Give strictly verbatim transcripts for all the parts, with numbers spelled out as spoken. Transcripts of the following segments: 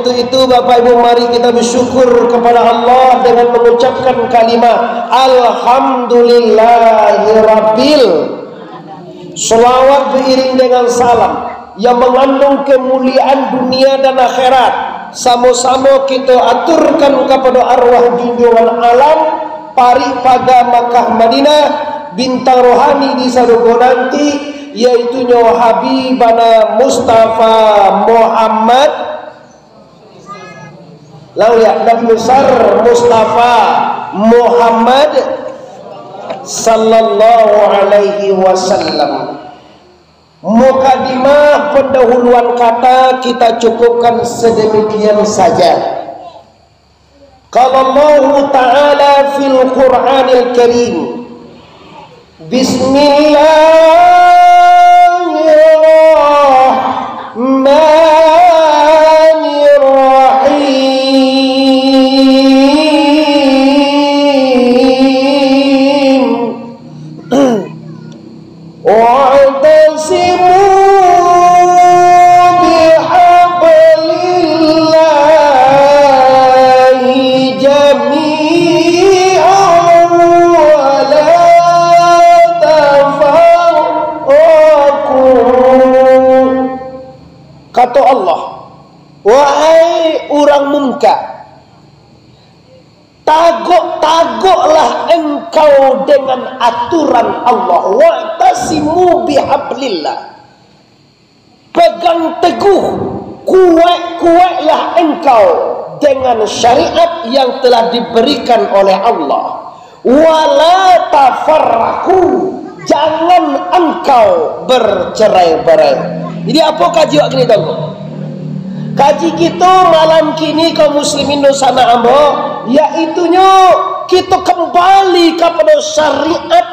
Untuk itu, Bapak Ibu, mari kita bersyukur kepada Allah dengan mengucapkan kalimat Alhamdulillahirabbil. Salawat beriring dengan salam yang mengandung kemuliaan dunia dan akhirat, samo-samo kita aturkan kepada arwah junjungan alam, parik paga Makkah Madinah, bintang rohani di sarugo nanti, yaitunyo Habibana Mustafa Muhammad, Lalu ya, Nabi Besar Mustafa Muhammad sallallahu alaihi wasallam. Mukadimah, pendahuluan kata, kita cukupkan sedemikian saja. Qala Allahu Ta'ala fil Qur'anil Karim, Bismillahirrahmanirrahim. Wa'tasimu bihablillahi jami'an wa la tafarraqu. Kato Allah, "Wahai urang Mungka, tagok-tagoklah engkau dengan aturan Allah. Wa'tasimu bihablillah." Pegang teguh, kuaik-kuaiklah engkau dengan syariat yang telah diberikan oleh Allah. Wala tafarraqu, jangan engkau bercerai-berai. Jadi, apo kaji awak kini tu? Kaji kito malam kini, kaum muslimin dunsanak ambo, yaitunyo kito kembali kapada syariat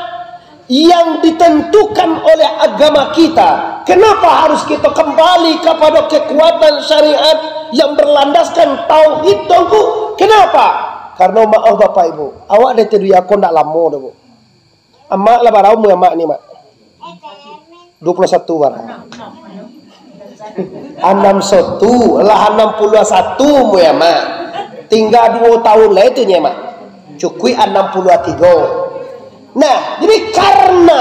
yang ditentukan oleh agama kita. Kenapa harus kita kembali kepada kekuatan syariat yang berlandaskan tauhid, Tuanku? Kenapa? Karena, maaf Bapak Ibu, awak dari Teduya ko ndak lamo doh, Bu. Amak lah bara umua amak ni, Mak? Dua puluh satu bara. Anam satu, lah anam puluah satu mu ya, Mak. Tingga duo tahun lai tu nyo, Mak. Cukuik anam puluah tigo. Nah, jadi karena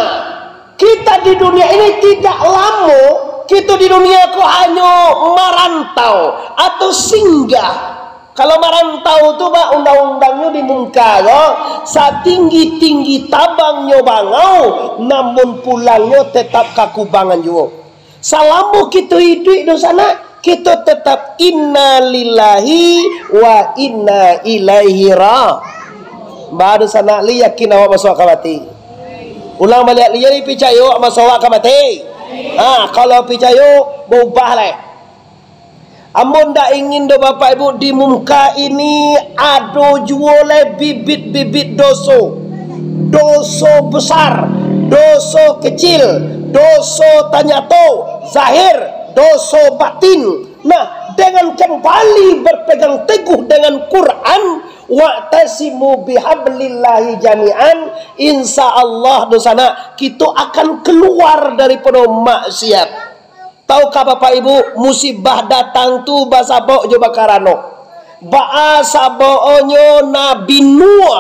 kita di dunia ini tidak lamo, kita di dunia ko hanyo marantau atau singgah. Kalau marantau tu, Pak, undang-undangnyo di Mungka ko, satinggi-tinggi tabangnyo bangau, namun pulangnyo tetap ka kubangan juo. Salamo kito iduik, dunsanak, kito tetap inna lillahi wa inna ilaihi ra-, Ba, dunsanak, lai yakin awak masuak ka mati? Ulang baliak, lai picayo awak masuak ka mati? Ha, kalau picayo, baubah lai. Ambo ndak ingin doh, Bapak Ibu, di Mungka ini ado juo lai bibit-bibit doso. Doso besar, doso kecil, doso tanyato, zahir, doso batin. Nah, dengan kembali berpegang teguh dengan Quran, "Wa'tasimu bihablillahi jami'an," insya Allah, dunsanak, kito akan keluar daripado maksiat. Tahukah Bapak Ibu, musibah datang tu basabok jo bakarano. Baa saboknyo Nabi Nuh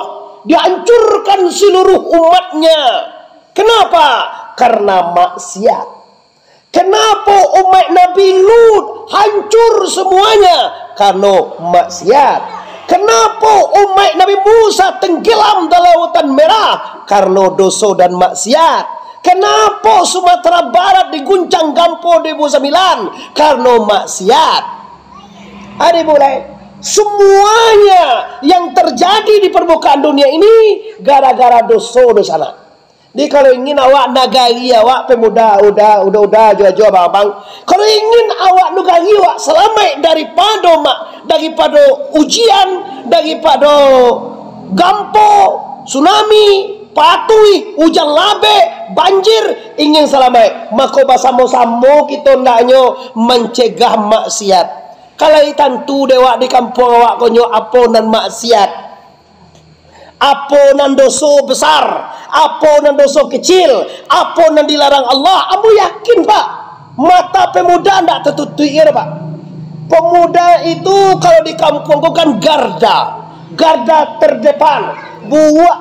dihancurkan seluruh umatnya? Kenapa? Karena maksiat. Kenapa umat Nabi Lut hancur semuanya? Karena maksiat. Kenapa umat Nabi Musa tenggelam dalam Lautan Merah? Karena dosa dan maksiat. Kenapa Sumatera Barat diguncang gampo dua ribu sembilan? Karena maksiat. Ada mulai. Semuanya yang terjadi di permukaan dunia ini gara-gara dosa-dosa nak. Jadi, kalau ingin awak nagari awak, pemuda, uda, uda-uda, ajo-ajo, abang-abang, kalau ingin awak nagari awak salamaik daripado ma-, daripado ujian, daripado gampo, tsunami, patuih, ujan labek, banjir, ingin salamaik, mako basamo-samo kito andaknyo mancegah maksiat. Kalau tantu dek awak di kampuang awak ko nyo apo nan maksiat. Apo nan doso besar, apo nan doso kecil, apo nan dilarang Allah, ambo yakin, Pak, mata pemuda ndak tatutuik ka, Pak. Pemuda itu kalau di kampuang ko kan garda, garda terdepan, buak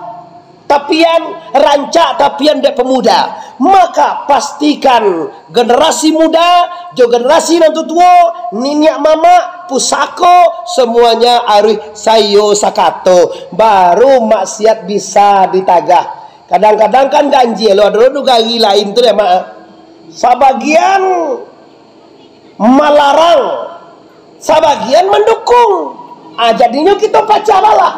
tapian, rancak tapian dek pemuda. Maka pastikan generasi muda jo generasi nan tutuo, niniak mamak, pusako, semuanya harus saiyo sakato, baru maksiat bisa ditagah. Kadang-kadang kan ganjia lo, ado nagari lain tu deh, Mak. Sabagian malarang, sabagian mandukung. Ah, jadinyo kito pacah balah.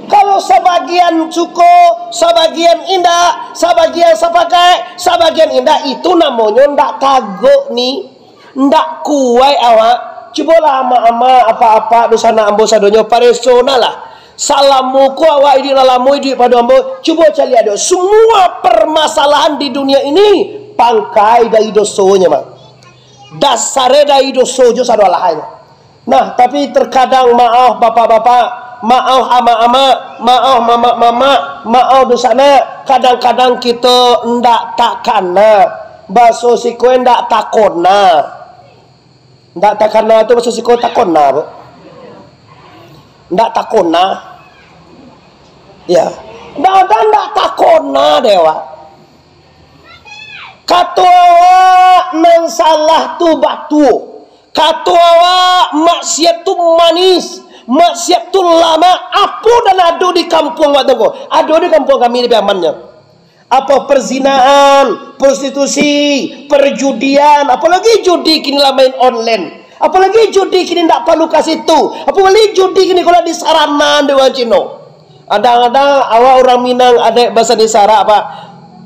Kalau sabagian suko, sabagian indak, sabagian sapakaik, sabagian indak, itu namonyo ndak tagok ni, ndak kuaik awak. Cubolah amak-amak, apak-apak, dunsanak ambo sadonyo, pareso nah lah. Salamo ko awak iduik lah lamo iduik pado ambo, cubo caliak dek, semua permasalahan di dunia ini pangkai dari dosonyo, Mak. Dasarnyo dari doso jo sadolahnyo. Nah, tapi terkadang, maoh bapak-bapak, maoh amak-amak, maoh mamak-mamak, maoh dunsanak, kadang-kadang kito ndak takana. Baso siko ndak takona. Ndak takana tu baso siko takona, Bu. Ndak takona. Ya. Ndak ada ndak takona deh, Wak. Kato awak nan salah tu batua. Kato awak maksiat tu manis, maksiat tu lamak. Apo nan ado di kampuang awak tu ko? Ado di kampuang kami di Piaman nyo. Apo, perzinahan, prostitusi, perjudian, apolagi judi kini lah main online. Apolagi judi kini ndak palu ka situ. Apolagi judi kini kalau di Sarana dek urang Cino. Kadang-kadang awak urang Minang adaik basandi sarak, Pak.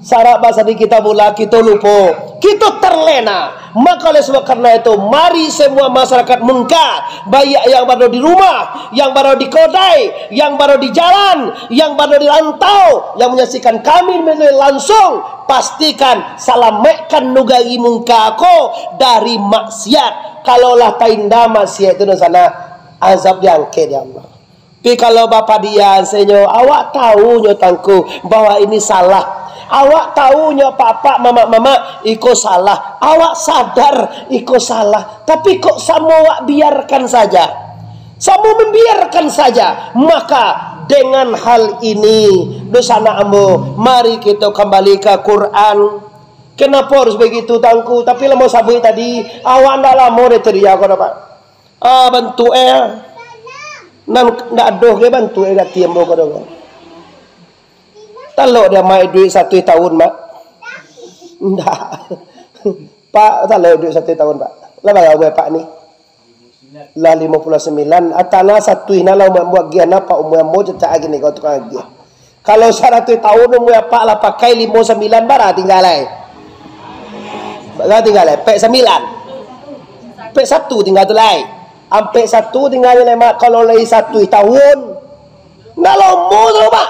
Sarak basandi kita bola, kito lupo. Kito terlena. Maka oleh sebab karena itu, mari semua masyarakat Mungka, baik yang barado di rumah, yang barado di kodai, yang barado di jalan, yang barado di rantau, yang menyaksikan kami melalui langsung, pastikan salamaikkan nagari Mungka ko dari maksiat. Kalau lah tainda maksiat tu di sana, azab diangkek dek Allah. Tapi kalau bapadian sajo, awak tahu nyo tangku bahwa ini salah. Awak tahu nyo apak-apak, mamak-mamak, iko salah. Awak sadar iko salah. Tapi kok samo awak biarkan saja. Samo membiarkan saja. Maka dengan hal ini, dunsanak ambo, mari kito kambali ka Quran. Kenapa harus begitu, Tangku? Tapi lah ambo sabuik tadi, awak ndak lamo dari tadi ko, Pak. Ah, bantuak e. Nan ndak ado ge bantuak e gati ambo ko doh. Talok dek amak duit satu tahun, Mak. Ndak. Pak, talok duit satu tahun, Pak. Lah bara umua Pak ni? Lah limo puluah sambilan. Atana satu ina lah umua ambo agiah, nah, Pak, umua ambo cacak agi ni kau tukang agiah. Kalau saratuih tahun umua apak lah pakai limo sambilan, bara tingga lai? Bara tingga lai? Pek sambilan. Pek satu tingga tu lai. Ampek satu tingga ni lai, Mak. Kalau lai satuih tahun, ndak lamo tu, Mak.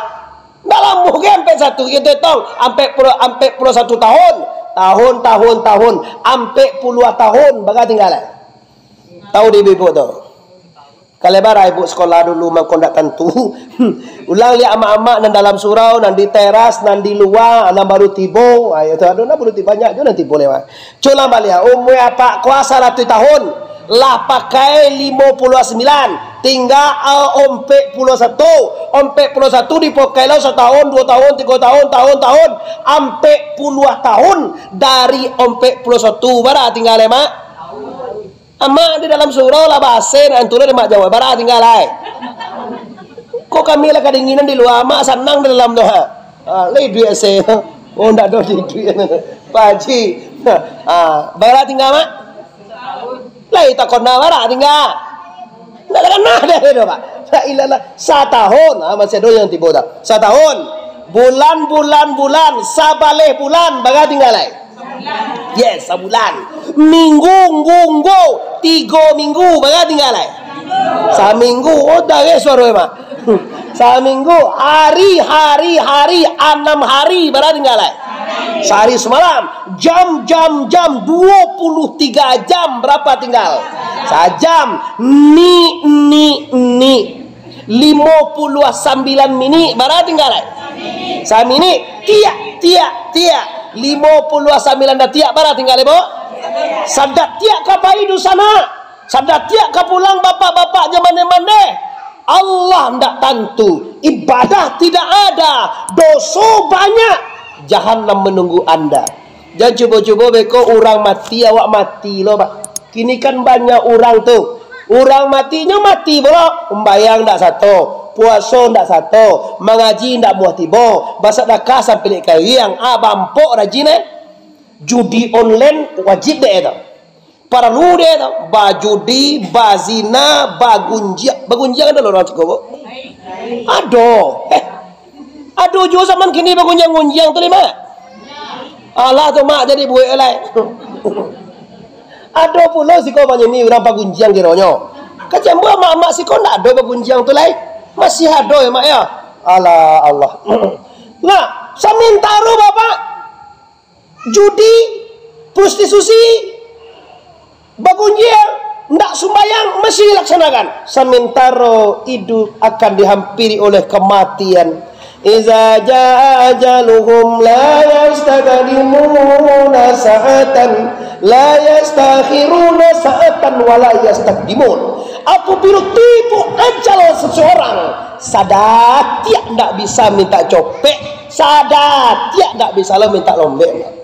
Ndak lamo ge ampek satu. Kito tong, ampek puluah, ampek puluah satu tahun. Tahun, tahun, tahun. Ampek puluah tahun, bara tingga lai? Tahu di ibu tu? Kalau bara ibu sekolah dulu mangko ndak tantu. Ulang liak amak-amak nan dalam surau, nan di teras, nan di lua, nan baru tibo. Ah, iyo tu, ado nan baru tibo, banyak juo nan tibo lewat. Culang baliak, umua apak ko saratuih tahun, lah pakai limo puluah sambilan, tingga, ah, ompek puluah satu. Ompek puluah satu dipakai lo satahun, duo tahun, tigo tahun, tahun, tahun, ampek puluah tahun dari ompek puluah satu. Bara tingga lai, Mak? Amak di dalam surau lah ba-A C, nak antu lah di mak jawab, bara tingga lai? Kok kami lah kadinginan di lua, amak sanang di dalam tu, ha? Ha, lai duit A C. Oh, ndak ado duit. Pak Haji. Ha, bara tingga, Mak? Lai takona bara tingga. Ndak takana deh tu, Pak. La ilaha illallah. Satahun. Ha, masih ado nan tibo tak? Satahun. Bulan, bulan, bulan. Sabaleh bulan. Bara tingga lai? Yes, sabulan. Minggu, nggu, nggu. Tigo minggu. Bara tingga lai? Saminggu. Oh, dah, eh, suara, Mak. Saminggu. Hari, hari, hari. Anam hari. Bara tingga lai? Sahari samalam. Jam, jam, jam. Duo puluah tigo jam. Bara tingga? Sajam. Ni, ni, ni. Limo puluah sambilan minik, bara tingga lai? Saminik, tiak, tiak, tiak. Limo puluah sambilan datiak, bara tingga lai, Bu? Sadatiak ka pai dunsanak. Sadatiak ka pulang bapak-bapak jo mande-mande. Allah ndak tantu, ibadah tidak ada, doso banyak, jahanam menunggu anda. Jan cubo-cubo beko urang mati, awak mati lo, Pak. Kini kan banyak urang tu. Urang mati nyo mati pulo, sumbayang ndak sato, puaso ndak sato, mangaji ndak muah tibo, basadakah sampilik kariang, ah, bampok rajin, eh. Judi online wajib dek tu. Paralu dek tu. Bajudi, bazina, bagunjiang. Bagunjiang ado lo urang siko, Bu? Ado. Eh. Ado juo zaman kini bagunjiang-gunjiang tu, Mak. Alah tu, Mak, jadi buek lai. Ado pulo siko manyeni urang pagunjiang kironyo. Kecek ambo amak-amak siko ndak ado bagunjiang tu lai. Masih ado ya, Mak, ya? Alah, Allah. Nah, samantaro Bapak judi, prostitusi, bagunjiang, ndak sumbayang, masih dilaksanakan. Samantaro iduik akan dihampiri oleh kamatian. Iza jaa ajaluhum la yastaqdimuna sa'atan, la yastakhiruna sa'atan wa la yastaqdimun. Apabila tibo ajal seseorang, sadatiak ndak bisa mintak copek, sadatiak ndak bisa lo mintak lombek.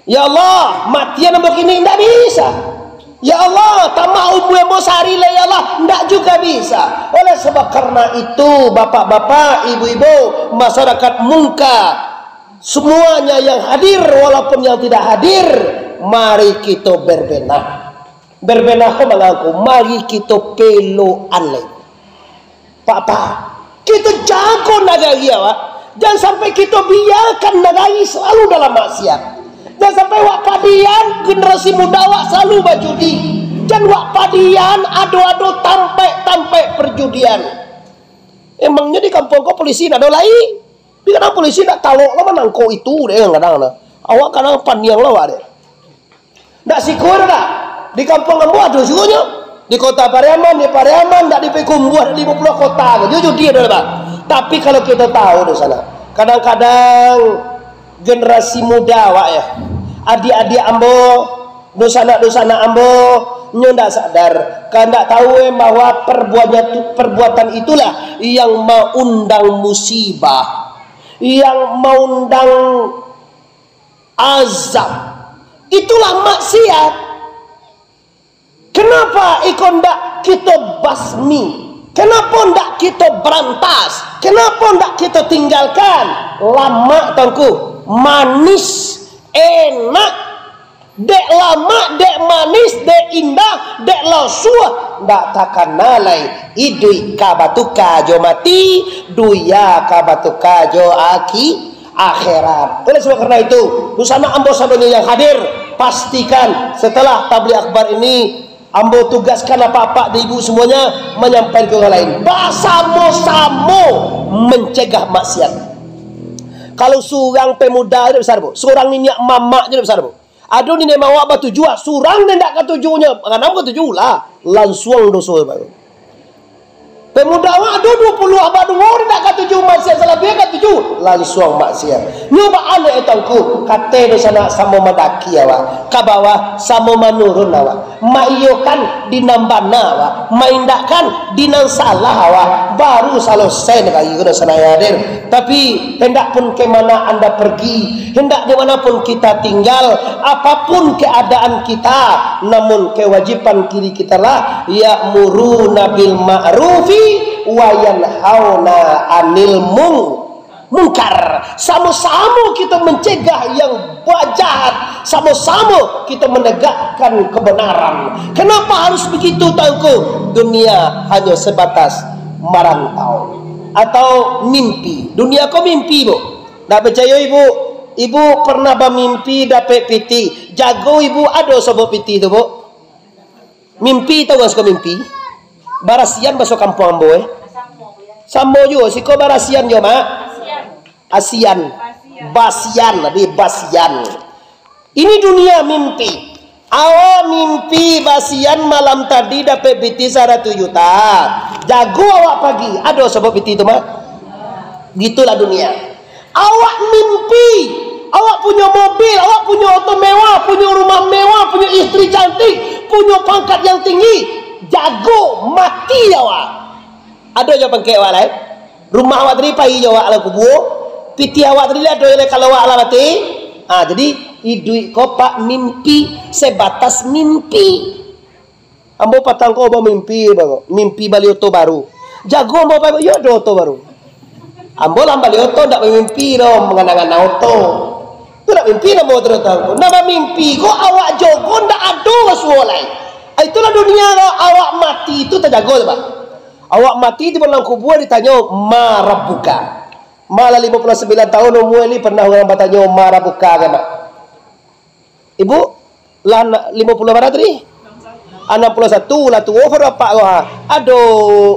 Ya Allah, matian ambo kini, indak bisa. Ya Allah, tambah umua ambo sahari lai, ya Allah, indak juga bisa. Oleh sebab karena itu, bapak-bapak, ibu-ibu, masyarakat Mungka, semuanya yang hadir, walaupun yang tidak hadir, mari kita berbenah. Berbenah ko mangangku, mari kita pelokan lai. Pak, Pak, kito jago nagari awak. Jan sampai kito biakan nagari salalu dalam maksiat. Jan sampai wak padian generasi muda awak salalu bajudi. Jan wak padian ado-ado tampek-tampek perjudian. Emangnyo di kampuang ko polisi ndak ado lai? Di kadang polisi ndak talok lah manangkok itu deh kadang-kadang. Awak kadang paniang lah awak deh. Ndak siko doh, dak. Di kampuang ambo ado juo nyo. Di Kota Pariaman, di Pariaman, ndak di Payakumbuah, di Bupuluah Kota ko. Jujur dia doh, Bang. Tapi kalau kito tahu di sana, kadang-kadang generasi muda awak ya, adik-adik ambo, dunsanak-dunsanak ambo, nyo ndak sadar, ka ndak tahu eh, bahwa perbuatan, perbuatan itulah yang maundang musibah, yang maundang azab. Itulah maksiat. Kenapa iko ndak kito basmi? Kenapa ndak kito berantas? Kenapa ndak kito tinggalkan? Lamak, Tuanku, manis, enak. Dek lamak, dek manis, dek indah, dek lasuah, ndak takana lai. Iduik ka batuka jo mati, dunia ka batuka jo aki-, akhirat. Oleh sebab karena itu, dunsanak ambo sadonyo yang hadir, pastikan setelah tabligh akbar ini, ambo tugaskan apak-apak dan ibu semuanya manyampaikan ka urang lain. Basamo-samo mencegah maksiat. Kalau surang pemuda tu besar, Bu. Surang niniak mamak je besar, Bu. Ado niniak mamak batujuah, surang nan ndak katuju nyo, kanam katuju lah, lansuang doso baru. Pemuda awak ado duo puluah abad duo, ndak katuju maksiat, salabiah katuju, lansuang maksiat. Nyo baa nyo, eh, Tuanku, kato dunsanak, samo mandaki awak, ka bawah samo manurun awak, maiyokan di nan bana awak, maindakkan di nan salah awak, baru salosai nagari ko, dunsanak yang hadir. Tapi, hendak pun ke mana anda pergi, hendak di mana pun kita tinggal, apapun keadaan kita, namun kewajiban diri kita lah, ya'muruna bil ma'rufi wa yanhauna 'anil mung-, mungkar. Samo-samo kita mencegah yang buat jahat, samo-samo kita menegakkan kebenaran. Kenapa harus begitu, Tuanku? Dunia hanya sebatas merantau atau mimpi. Dunia ko mimpi, Bu. Ndak picayo ibu? Ibu pernah bamimpi dapek pitih. Jago ibu ado sobok pitih tu, Bu? Mimpi, tahu nggak suko mimpi? Barasian baso kampuang ambo, eh. Sambo juo, siko barasian juo, Mak. Asian. Basian, tadi basian. Ini dunia mimpi. Awak mimpi basian malam tadi dapek pitih saratus juta. Jago awak pagi. Ado sobok pitih tu, Mak? Gitulah dunia. Awak mimpi, awak punyo mobil, awak punyo oto mewah, punyo rumah mewah, punyo istri cantik, punyo pangkat yang tinggi, jago mati awak. Ado jo pangkek awak lai? Rumah awak tadi pai jo awak lah kubua? Pitih awak tadi lah ado lai kalau awak lah mati? Ah, jadi, iduik ko, Pak, mimpi, sebatas mimpi. Ambo patang ko bamimpi, bang. Mimpi bali oto baru. Jago ambo, Pak, yo ado oto baru. Ambo lah bali oto, ndak bamimpi doh, mangana-ngana oto. Tu ndak mimpi namo tu, patang ko. Nah, bamimpi ko awak jogo ndak ado basuo lai. Ah, itulah dunia ko, awak mati tu tajago tu, Pak. Awak mati tu dalam kubua ditanyo, "Ma rabbuka?" Malah limo puluah sambilan tahun umua ni pernah urang batanyo, "Ma rabbuka, Mak?" Ibu, lah na-, limo puluah bara tadi? Anam puluah satu, lah tuo baru apak ko, ha. Ado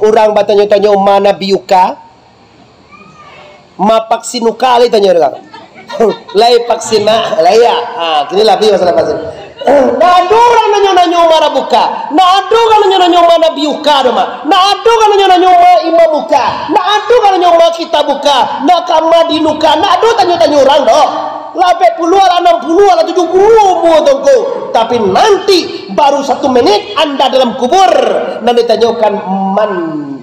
urang batanyo-tanyo, "Ma nabiyuka?" "Ma vaksinuka?" lai tanyo urang. Lai vaksin nak, lai ya? Ha, kini lah bi masalah vaksin. Nah, ado urang nanyo-nanyo, "Ma rabbuka?" Nah, ado urang nanyo-nanyo, "Ma nabiyuka?" doh, Mak. Nah, ado urang nanyo-nanyo, "Ma imamuka?" Nah, ado urang nanyo, "Ma kitabuka?" Nah, "Kama dinuka?" Nah, ado tanyo-tanyo urang doh. Lah ampek puluah, lah anam puluah, lah tujuah puluah umua tu ngku. Tapi nanti, baru satu menit anda dalam kubur, nan ditanyokan, "Man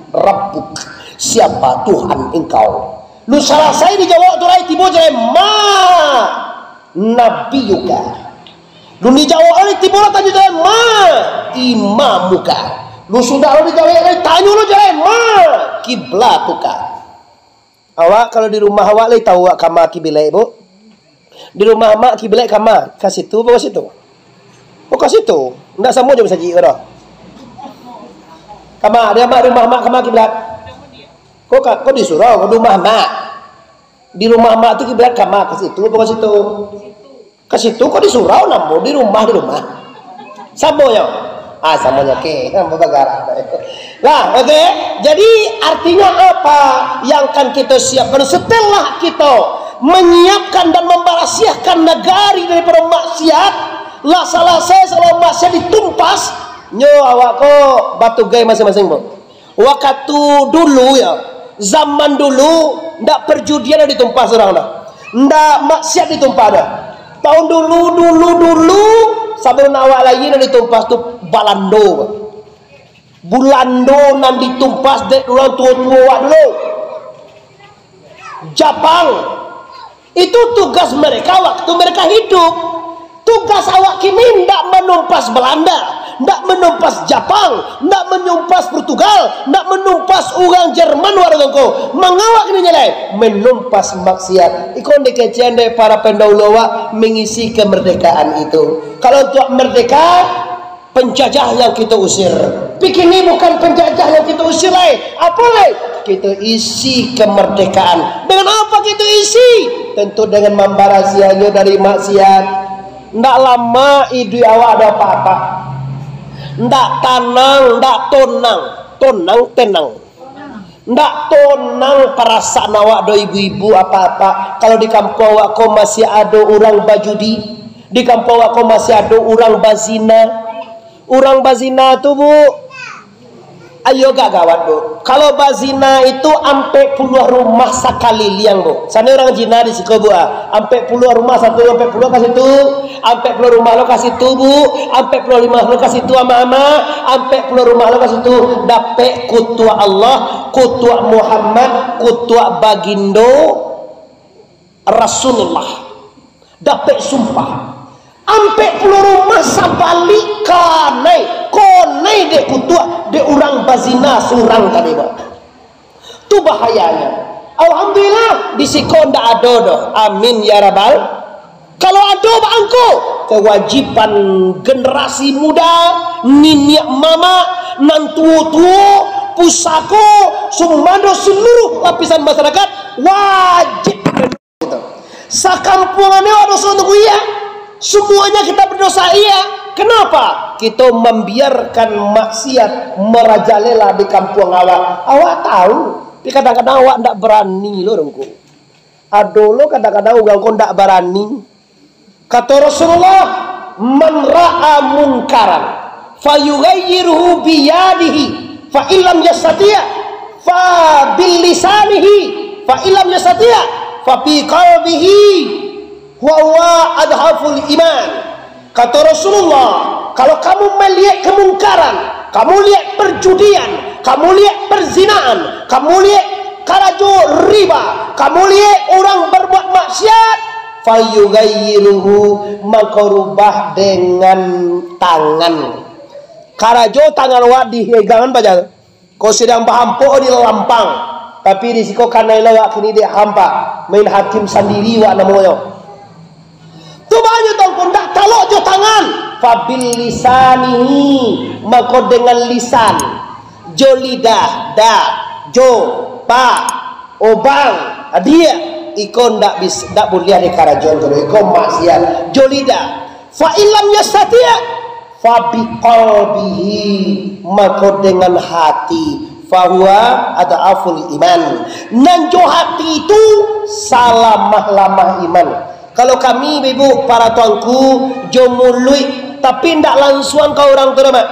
rabbuk?" Siapa Tuhan engkau? Lu salasai dijawab tu lai, tibo jo lai, "Ma nabiyuka?" Lu dijawab lai, tibo lah tanyo jo lai, "Ma imamuka?" Lu sudah lu dijawab lai, tanyo lu jo lai, "Ma kiblatuka?" Awak kalau di rumah awak lai tahu awak kama kibilaik, Bu? Di rumah amak kibilaik kama, ka situ apo ka situ? Oh, ka situ. Ndak samo jo masajik ko doh. Kama, di amak, di rumah amak kama kibilaik. Ko ka, ko di surau, ko di rumah amak. Di rumah amak tu kibilaik kama, ka situ apo ka situ? Ka situ ko di surau, namo di rumah, di rumah. Samonyo. Ah, samonyo, oke. Bagarah. Lah, oke. Jadi, artinya apa yang akan kita siapkan setelah kita menyiapkan dan membersiahkan nagari daripada maksiat? Lah salasai, salah maksiat ditumpas, nyo awak ko batugai masing-masing, Bu. Wakatu dulu, yo, zaman dulu, ndak perjudian nan ditumpas urang doh. Ndak maksiat ditumpas doh. Taun dulu, dulu, dulu, sabalun awak lahia nan ditumpas tu Balando. Bulando nan ditumpas dek urang tuo-tuo awak dulu. Japang. Itu tugas mereka waktu mereka hidup. Tugas awak kini ndak manumpas Belanda, ndak manumpas Japang, ndak manumpas Portugal, ndak manumpas urang Jerman, warga ko. Mangawak kini jalai? Manumpas maksiat. Iko dikecekan dek para pendahulu awak mengisi kemerdekaan itu. Kalau untuak merdeka, penjajah yang kita usir. Tapi kini bukan penjajah yang kita usir lai. Apo lai? Kita isi kemerdekaan. Dengan apa kita isi? Tentu dengan mambarasiahnyo dari maksiat. Ndak lamo iduik awak ado apak-apak. Ndak tanang, ndak tonang. Tonang, tenang. Ndak tonang parasaan awak doh, ibu-ibu, apak-apak, kalau di kampuang awak ko masih ado urang bajudi, di kampuang awak ko masih ado urang bazina. Urang bazina tu, Bu, ayo gak gawat, Bu. Kalau bazina itu ampek puluah rumah sakaliliang, Bu. Sanai urang zina di siko, Bu, ah. Ampek puluah rumah, satu ampek puluah ka situ. Ampek puluah rumah lo ka situ, Bu. Ampek puluah rumah lo ka situ, amak-amak. Ampek puluah rumah lo ka situ. Dapek kutuak Allah, kutuak Muhammad, kutuak bagindo Rasulullah. Dapek sumpah. Ampek puluah rumah sabalik kanai, konai dek kutuak, dek urang bazina surang tadi, Bu. Tu bahayanyo. Alhamdulillah, di siko ndak ado doh. Amin ya rabbal. Kalau ado bangko, kewajiban generasi muda, niniak mamak, nan tuo-tuo, pusako, sumando seluruh lapisan masyarakat, wajib. Sakampuangan ni awak doso tu, iya. Semuanya kita berdosa, iya. Kenapa? Kita membiarkan maksiat merajalela di kampuang awak. Awak tahu, tapi kadang-kadang awak ndak barani lo, dongko. Ado lo kadang-kadang urang ko ndak barani. Kato Rasulullah, "Man ra'a munkaran, fayughayyirhu biyadihi, fa illam yastati', fa bil lisanihi, fa illam yastati', fa bi qalbihi, wa huwa adhaful iman." Kato Rasulullah, Kalau kamu maliek kemungkaran, kamu liek perjudian, kamu liek perzinaan, kamu liek karajo riba, kamu liek urang berbuat maksiat, falyughayyirhu, mangko rubah dengan tangan. Karajo tangan awak dipegangan paja. Kok sadang bahampok di lampang, tapi di siko kanai lo wak kini dek hampa, main hakim sandiri wak namonyo. Tu banyak tongko ndak talok jo tangan, fabil lisanihi, mako dengan lisan, jo lidah, da, jo, pa, obang, adiak, iko ndak bis-, ndak buliah dikarajoan, iko maksiat, jo lidah. Fa illam yastati', fa biqalbihi, mako dengan hati, fahuwa adhaful iman, nan jo hati itu salamah-lamah iman. Kalau kami, Ibu, para tuanku, jo muluik, tapi ndak lansuang ka urang tu doh, Mak.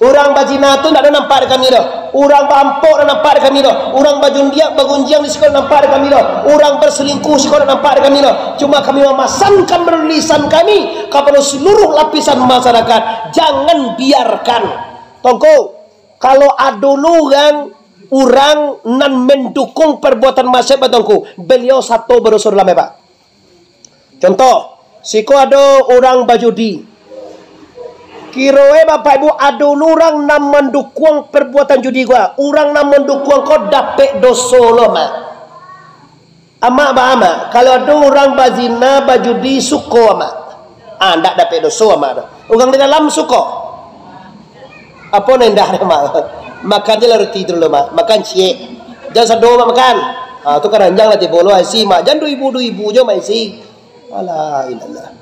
Urang bazina tu ndak ado nampak dek kami doh. Urang baampok ndak nampak dek kami doh. Urang bajundiak, bagunjiang di siko ndak nampak dek kami doh. Urang basalingkuah siko ndak nampak dek kami doh. Cuma kami mamasankan melalui lisan kami kapado saluruh lapisan masyarakat, jangan biarkan. Tongko, kalau ado lo urang, urang nan mandukuang parbuatan maksiat, Tongko, baliau sato badoso dalam, Pak. Contoh, siko ado urang bajudi. Kiroe, Bapak Ibu, ado urang nan mandukuang parbuatan judi ko, urang nan mandukuang ko dapek doso lo, Mak. Amak baa, Mak, kalau ado urang bazina, bajudi, suko, Mak? Ah, ndak dapek doso, Mak, tu. Urang di dalam suko. Apo nan indah, Mak? Makan je lah roti tu dulu, Mak. Makan ciek. Jan sado, Mak, makan. Ah, tu karanjang lah tibo lo isi, Mak. Jan duo ribu, duo ribu jo, Mak, isi. Alah, ilallah.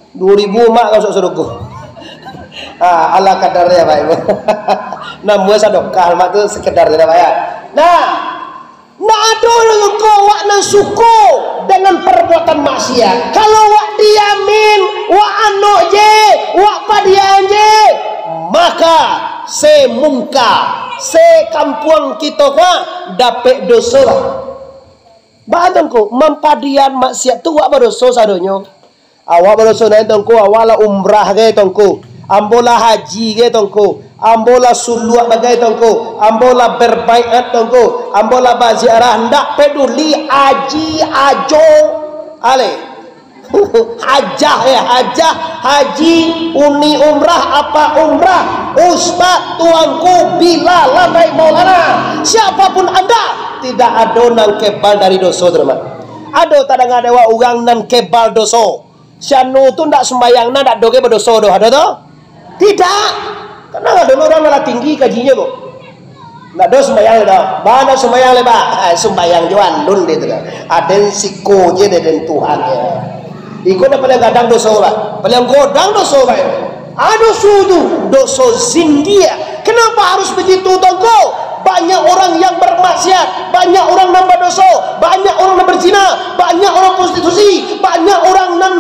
Duo ribu, Mak, ka masuak sarugo. Ah, ala kadarnya, Mak, Ibu. Namuah sadakah, Mak, tu sekedar je lah, Mak, ya. Nah, ndak ado doh ko awak nan suko dengan parbuatan maksiat. Kalau wak diamin, wak anok je, wak padiaan je, maka semungka, sekampuang kito ko dapek doso lah. Baa, Tongko, mampadiaan maksiat tu wak badoso sadonyo. Awak badoso nai, Tongko, awak lah umrah gai, Tongko. Ambo lah haji gai, Tongko. Ambo lah suluak bagai, Tongko. Ambo lah berbaiat, Tongko. Ambo lah baziarah, ndak peduli haji ajo. Ale. Hajah, eh, hajah, haji, uni umrah, apa umrah, ustaz, tuanku, bila, labai, maulana. Siapapun anda, tidak ado nan kebal dari doso tu, Mak. Ado tadanga dek awak urang nan kebal doso? Si anu tu ndak sumbayang, nah, ndak doh ge badoso doh, ado tu? Tidak. Tenang, ado urang nan lah tinggi kajinyo, Bu. Ndak doh sumbayang doh. Ba, ndak sumbayang le, Ba. Ah, sumbayang jo alun deh tu dah. Aden siko je deh den Tuhan, ya. Iko dah paling gadang doso, Ba. Paling godang doso, Ba. Ado sudu doso zindiak. Kenapa harus begitu, Tongko? Banyak orang yang bermaksiat, banyak orang nan badoso, banyak orang nan berzina, banyak orang prostitusi, banyak orang nan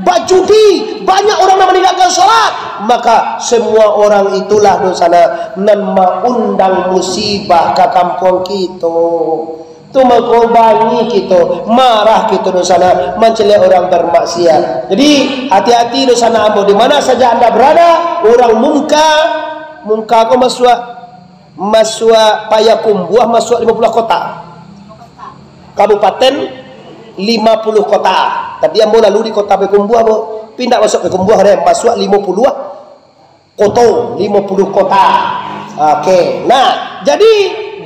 bajudi, banyak orang nan maninggakan salat. Maka, semua orang itulah dosanak nan maundang musibah ka kampuang kito. Tu mangko bangih kito, marah kito dosanak, mancaliak urang bermaksiat. Jadi, hati-hati dosanak ambo, di mana saja anda berada, urang Mungka, Mungka ko masuak, masuak Payakumbuah, masuak Limo Puluah Kota. Kabupaten Limo Puluah Kota. Tadi ambo lalu di Kota Payakumbuah, ambo pindah masuak Payakumbuah, deh, masuak Limo Puluah Koto, Limo Puluah Kota. Oke. Nah, jadi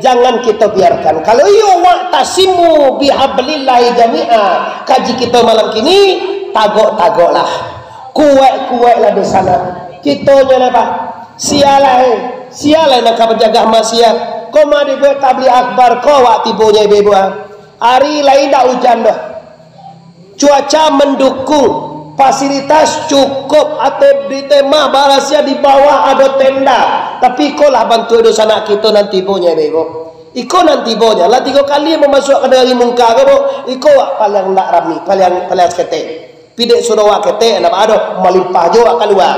jangan kito biarkan. Kalau iyo, wa'tasimu bihablillahi jami'a, kaji kito malam kini, tagok-tagoklah. Kuaik-kuaiklah dosanak. Kito nyo lah, Pak. Sia lai, eh. Sia lai nan ka manjago maksiat. Ko mah dibuek tabligh akbar ko awak tibonyo, Ibu-ibu, ah. Ari lai ndak ujan doh. Cuaca mendukung, fasilitas cukup, atau di tema barasiah di bawah ado tenda. Tapi ikolah bantuak dosanak kito nan tibonyo, Ibu-ibu. Iko nan tibonyo, lah tigo kali mamasuak ka Nagari Mungka ko, Bu. Iko wak paliang ndak rami, paliang, paliang saketek. Pidek sudah wak ketek, ndak baa doh, malimpah jo wak kalua.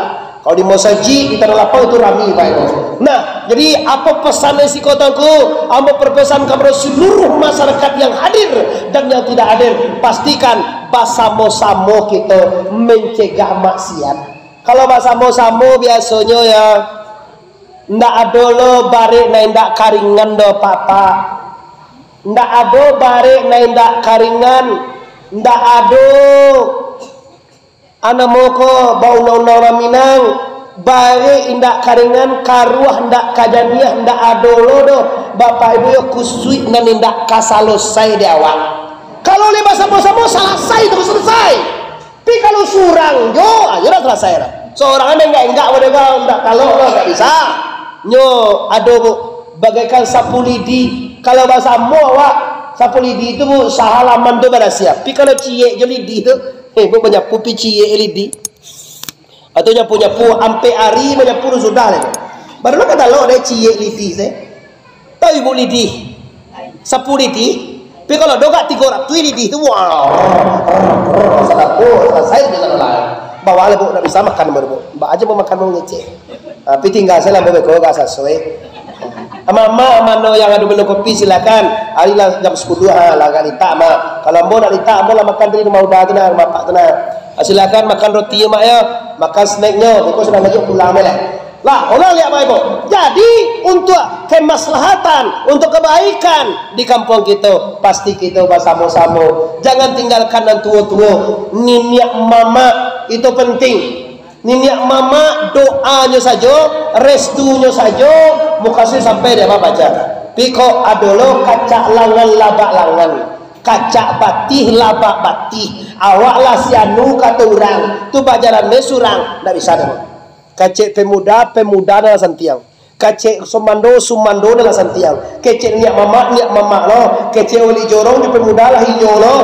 Kalau di masajik, di tanah lapang tu rami, Bapak Ibu. Nah, jadi apo pesan dari siko, Tongko? Ambo berpesan kepada seluruh masyarakat yang hadir dan yang tidak hadir, pastikan basamo-samo kito mencegah maksiat. Kalau basamo-samo biasonyo, yo, ndak ado lo barek nan indak karingan doh, Pak-pak. Ndak ado barek nan indak karingan, ndak ado. A namo ko baundang-undang urang Minang, barek indak karingan, karuah indak kajaniah, indak ado lo doh, Bapak Ibu yo, kusuik nan indak ka salosai di awak. Kalau lai basamo-samo, salasai taruih salasai. Tapi kalau surang jo, ah, yo lah salasai lah. Surang an enggak-enggak model ko, indak talok lah, indak bisa. Nyo ado, Bu, bagaikan sapu lidi. Kalau basamo awak, sapu lidi tu, Bu, sahalaman tu barasiah. Tapi kalau ciek jo lidi tu, eh, Bu, manyapu pi ciek lidi. Atau nyapu-nyapu, ampek ari manyapu tu sudah lah tu. Baru lah ka talok dek ciek lidi tu. Tahu Ibu lidi? Sapu lidi. Tapi kalau dogak tigo ratuih lidi tu, wah, sadap, oh, salasai tu lah. Bawa lah, Bu, ndak bisa makan baru, Bu. Ba aja mau makan mau ngecek. Tapi tinggal sajo lah, Bu, beko agak sasuai. Amak-amak, mano yang ado minum kopi, silakan. Ari lah jam sapuluah, ha, lah agak litak, Mak. Kalau ambo ndak litak, ambo lah makan tadi rumah Uda tu nah, rumah Apak tu nah. Ah, silakan makan roti, Mak, yo. Makan snacknyo, beko sudah lagi pulang, Mak, lah. Lah, ulang liak, Bapak Ibu. Jadi, untuak kemaslahatan, untuak kebaikan di kampuang kito, pasti kito basamo-samo. Jangan tinggalkan nan tuo-tuo. Niniak mamak itu penting. Niniak mamak doanyo sajo, restunyo sajo, mukasuik sampai di Abah Paja. Piko ado lo kacak langan labak langan, kacak batih labak batih. Awak lah si anu kato urang, tu bajalan bae surang, ndak bisa doh. Kecek pemuda, pemuda nan lah santiang. Kecek sumando, sumando nan lah santiang. Kecek niak mamak, niak mamak lo. Kecek wali jorong jo pemuda lah inyo lo.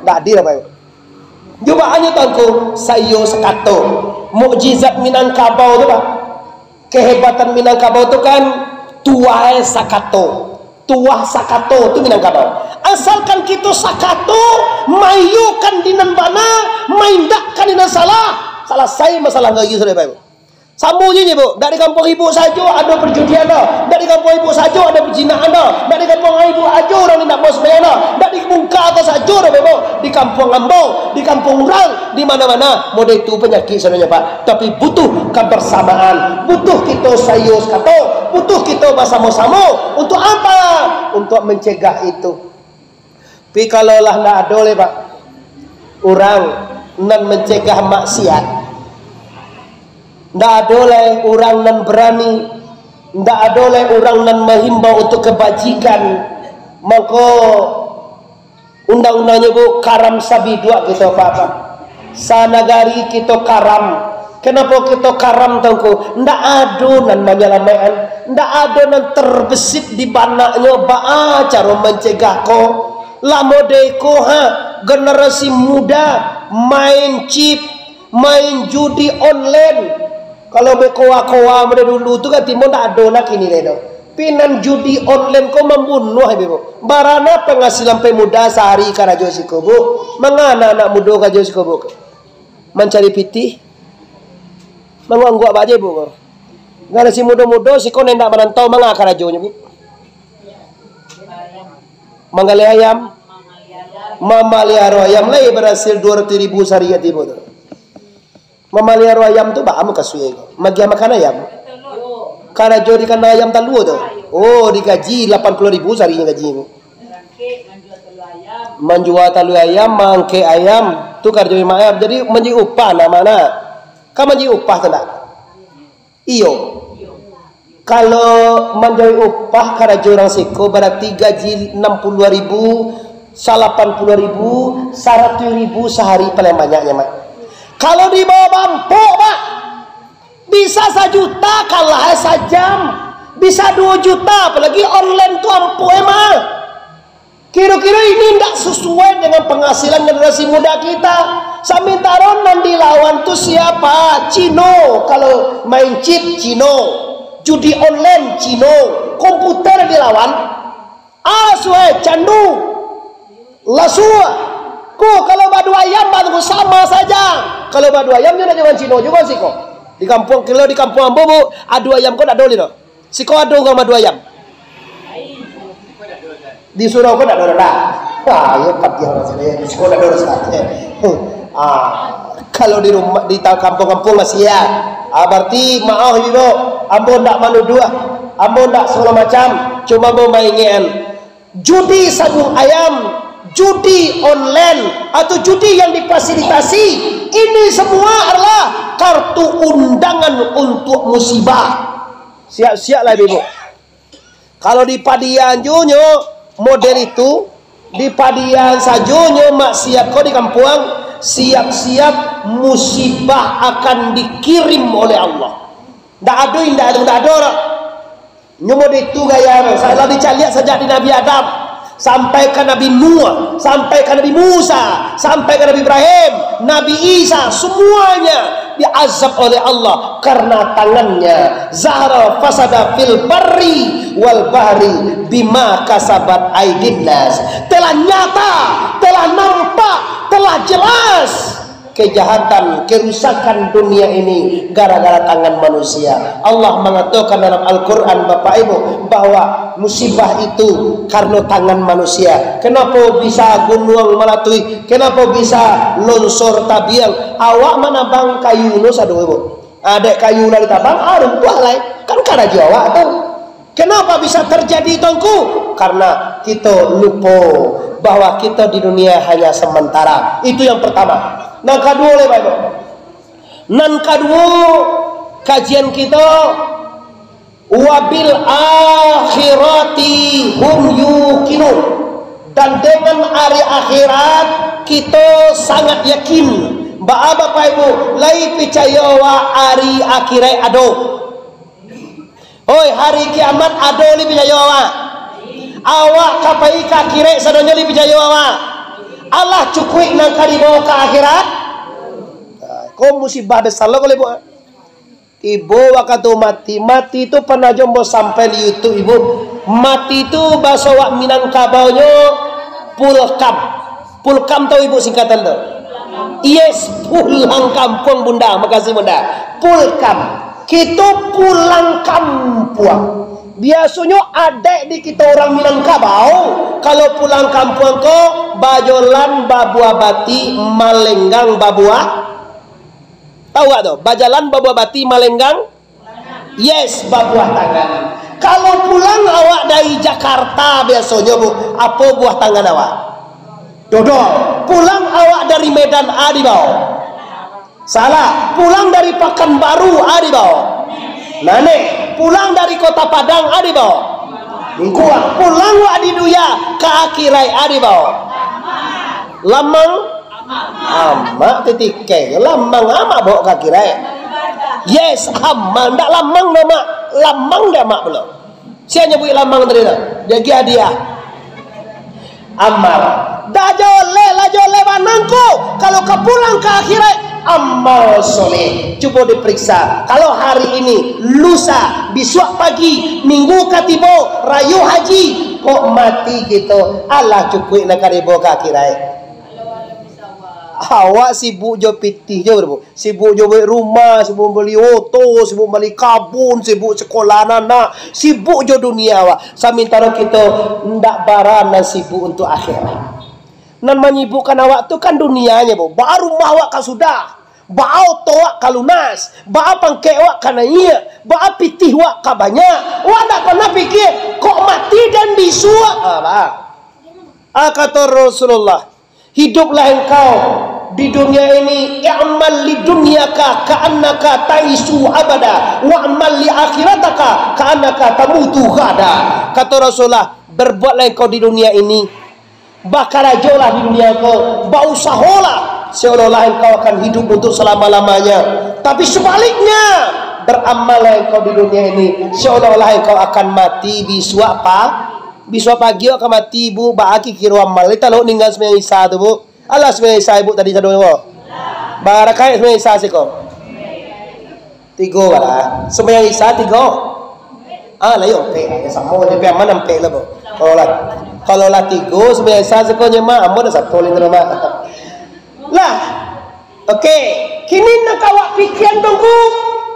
Ndak adil apo? Cubo anyo tangku, saiyo sakato. Mukjizat Minangkabau tu, Pak. Kehebatan Minangkabau tu kan tuah sakato. Tuah sakato tu Minangkabau. Asalkan kito sakato, maiyokan di nan bana, maindakkan di nan salah, salasai masalah ngayu sudah, Pak. Samo je nyo, Bu. Dak di kampuang Ibu sajo ado perjudian doh. Dak di kampuang Ibu sajo ado pejinakan doh. Dak di kampuang Ibu ajo urang indak mau sumbayang doh. Dak di Mungka ko sajo doh, Bu. Di kampuang ambo, di kampuang urang, di mana-mana. Model tu panyakik sabananyo, Pak. Tapi butuh kebersamaan. Butuh kito saiyo sakato. Butuh kito basamo-samo. Untuk apa? Untuk mencegah itu. Tapi kalau lah ndak ado lai, Pak, urang nan mancegah maksiat, ndak ado lai urang nan barani, ndak ado lai urang nan mahimbau untuak kabajikan, mako, undang-undangnyo, Bu, karam sabiduak kito, Pak, Pak. Sanagari kito karam. Kenapo kito karam, Tuangku? Ndak ado nan manyalamaikkan, ndak ado nan terbesit di banaknyo, baa caro mancegah ko. Lah model ko, ha, generasi muda main chip, main judi online. Kalau bekoa-koa model dulu tu kan timbul ndak ado lah kini lai doh. Pi nan judi online ko mambunuah, Ibu. Bara na penghasilan pemuda sahari karajo siko, Bu? Manga anak-anak mudo karajo siko, Bu? Mancari pitih? Mangangguak baje, Bu, ko. Generasi mudo-mudo siko nan indak marantau, manga karajonyo, Bu? Manggaleh ayam? Mamaliaro ayam lai barasil duo ratuih ribu sahari, Ibu, tu. Mamaliaro ayam tu baa mukasuik ko? Magiah makan ayam? Karajo di kandang ayam talua tu. Oh, digaji lapan puluah ribu saharinyo gaji. Manjua talua ayam, maangkek ayam, tu karajo Mak ayam. Jadi manjadi upah nah, Mak, nah. Kan manjadi upah tu ndak? Iyo. Kalau manjawek upah karajo urang siko, barati gaji anam puluah ribu, salapan puluah ribu, saratuih ribu sahari paling banyaknyo, Mak. Kalau di bawah bampok, Pak, bisa sajuta kalah sajam, bisa duo juta, apalagi online tu ampok, eh, Mak. Kiro-kiro ini ndak sesuai dengan penghasilan generasi muda kita. Samantaro nan dilawan tu siapa? Cino. Kalau main chip, Cino. Judi online, Cino. Komputer dilawan. Alah suai, candu. Lah suai. Ko, kalau baadu ayam, baadu sama saja. Kalau baadu ayam, nyo nak jangan Cino juga siko. Di kampuang kilo, di kampuang ambo, Bu, adu ayam ko ndak ado lai doh. Siko ado urang maadu ayam. Di surau ko ndak ado lah. Wah, iyo padiah urang siko. Di siko ndak ado urang siko. Ah. Kalau di rumah, di ta-, kampuang-kampuang masih ya. Ah, barati maoh, Ibu, ambo ndak manuduah, ambo ndak sagalo macam, cuma ambo maingekan. Judi sabung ayam, judi online, atau judi yang difasilitasi, ini semua adalah kartu undangan untuk musibah. Siap-siaplah, Ibu. Kalau di padian jo nyo model itu, di padian sajo nyo maksiat ko di kampuang, siap-siap musibah akan dikirim oleh Allah. Ndak ado, indak ado, ndak ado dak. Nyo model itu gaya, salah dicaliak sajak di Nabi Adam, sampai ka Nabi Nuh, sampai ka Nabi Musa, sampai ka Nabi Ibrahim, Nabi Isa, semuanya diazab oleh Allah karena tangannya. Zahara fasada fil barri wal bahri bima kasabat aidin nas. Telah nyata, telah nampak, telah jelas kejahatan, kerusakan dunia ini gara-gara tangan manusia. Allah mangatokan dalam Al-Quran, Bapak Ibu, bahwa musibah itu karena tangan manusia. Kenapa bisa gunuang malatuih? Kenapa bisa longsor tabiang? Awak manabang kayu no sado, Ibu. Adek kayu lah ditabang, ah, runtuah lai. Kan karajo awak tu. Kenapa bisa terjadi, Tuanku? Karena kita lupa bahwa kita di dunia hanya sementara. Itu yang pertama. Nan kaduo, lai, Bapak Ibu. Nan kaduo, kajian kita, "Wabil akhirati hum yuqinun." Dan dengan hari akhirat, kita sangat yakin. Baa, Bapak Ibu, lai picayo awak hari akhirat ado? Oi, hari kiamat ado lai picayo awak? Awak ka pai ka akhirat sadonyo lai picayo awak? Alah cukuik nan ka dibawa ka akhirat? Nah, ko musibah basa lo kalau ibu. Tibo wakatu mati, mati tu pernah jo ambo sampai di YouTube, Ibu. Mati tu baso awak Minangkabaunyo pulkam. Pulkam tahu Ibu singkatan tu? Yes, pulang kampuang Bunda. Makasih Bunda. Pulkam. Kito pulang kampuang. Biasonyo adaik di kito urang Minangkabau, kalau pulang kampuang ko, bajalan babuah bati, malenggang babuah. Tahu gak tu? Bajalan babuah bati, malenggang. Yes, babuah tangan. Kalau pulang awak dari Jakarta biasonyo, Bu, apo buah tangan awak? Dodol. Pulang awak dari Medan, a dibao? Salah. Pulang dari Pakanbaru, a dibao? Nah, nek pulang dari Kota Padang, a dibao? Lingkuang. Pulang awak di dunia ka akhirat, a dibao? Lamang? Amak titikai, lamang amak baok ka akhirat. Yes, amal ndak lamang doh, Mak. Lamang dek amak pulo. Sia nyabuik lamang tadi tu? Dia agiah hadiah. Amal. Dah joleh, lah joleh banangko. Kalau ka pulang ka akhirat, amal soleh. Cubo diperiksa. Kalau hari ini, lusa, bisuak pagi, minggu ka tibo, rayo haji, kok mati kito, alah cukuik nan ka dibaok ka akhirat. Awak sibuk jo pitih jo, Bu. Sibuk jo buek rumah, sibuk bali oto, sibuk bali kabun, sibuk sekolah anak, sibuk jo dunia awak. Samantaro kito ndak bara nan sibuk untuak akhirat. Nan manyibukkan awak tu kan dunianyo, Bu. Baa rumah awak ka sudah, baa oto awak ka lunas, baa pangkek awak ka naiak, baa pitih awak ka banyak. Awak ndak pernah pikia, kok mati dan bisuak. Ah, baa. Ah, kato Rasulullah, "Hiduplah engkau di dunia ini, i'mal li dunyaka ka'annaka ta'isyu abada, wa'mal li akhirataka ka'annaka tamutu ghada." Kato Rasulullah, "Berbuatlah engkau di dunia ini, bakarajolah di dunia ko, bausaholah seolah-olah engkau akan hidup untuk selama-lamanya. Tapi sebaliknya, beramallah engkau di dunia ini, seolah-olah engkau akan mati bisuak pa-, bisuak pagi awak ka mati, Bu, baa kiro amal." Kita lo ningga sumbayang Isya tu, Bu. Alah sumbayang Isya Ibu tadi sado, Bu. Bara rakaat sumbayang Isya siko? Tigo lah. Sumbayang Isya tigo. Ah, lah yo, ampek. Yo, samo je, ampek aman, ampek lah, Bu. Kalau lah, kalau lah tigo, sumbayang Isya siko nyo, Mak, ambo dah sato limo, Mak. Lah, Oke, kini nan ka awak pikian tu,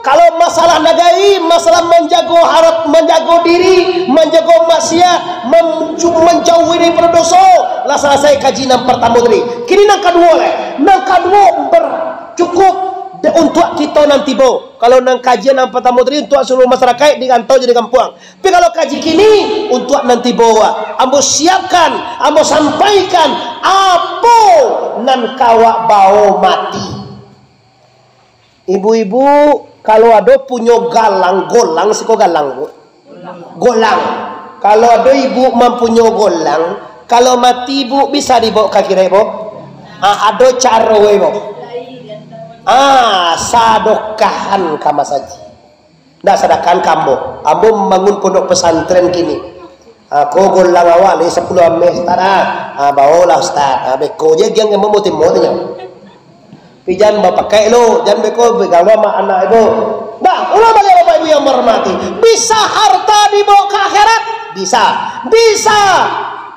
kalau masalah nagari, masalah manjago harap, manjago diri, manjago maksiat, manju-, manjauhi daripada doso, lah salasai kaji nan partamo tadi. Kini nan kaduo lai. Nan kaduo ber-, Cukup de-, untuak kito nan tibo. Kalau nan kajian nan partamo tadi untuak saluruh masyarakaik di rantau jo di kampuang. Tapi kalau kaji kini, untuak nan tibo, ah, ambo siapkan, ambo sampaikan, apo nan ka awak bao mati. Ibu-ibu, kalau ado punyo galang, golang, siko galang, Bu. Golang. Kalau ado ibu mampunyo golang, kalau mati ibu bisa dibawa ka akhirat, Bu? Ah, ado caro, Bu. Ah, sadokahan ka masajik. Ndak sadakahan ka ambo. Ambo mambangun pondok pesantren kini. Ah, ko golang awak lai sapuluah ameh, Ustaz, ah. Ah, baolah, Ustaz. Ah, beko je agiah ambo moti-moti nyo. Tapi jan bapakai lo, jan beko bagawa mak anak ibu. Nah, ulah baliak Bapak Ibu yang menghormati. Bisa harta dibawa ka akhirat? Bisa. Bisa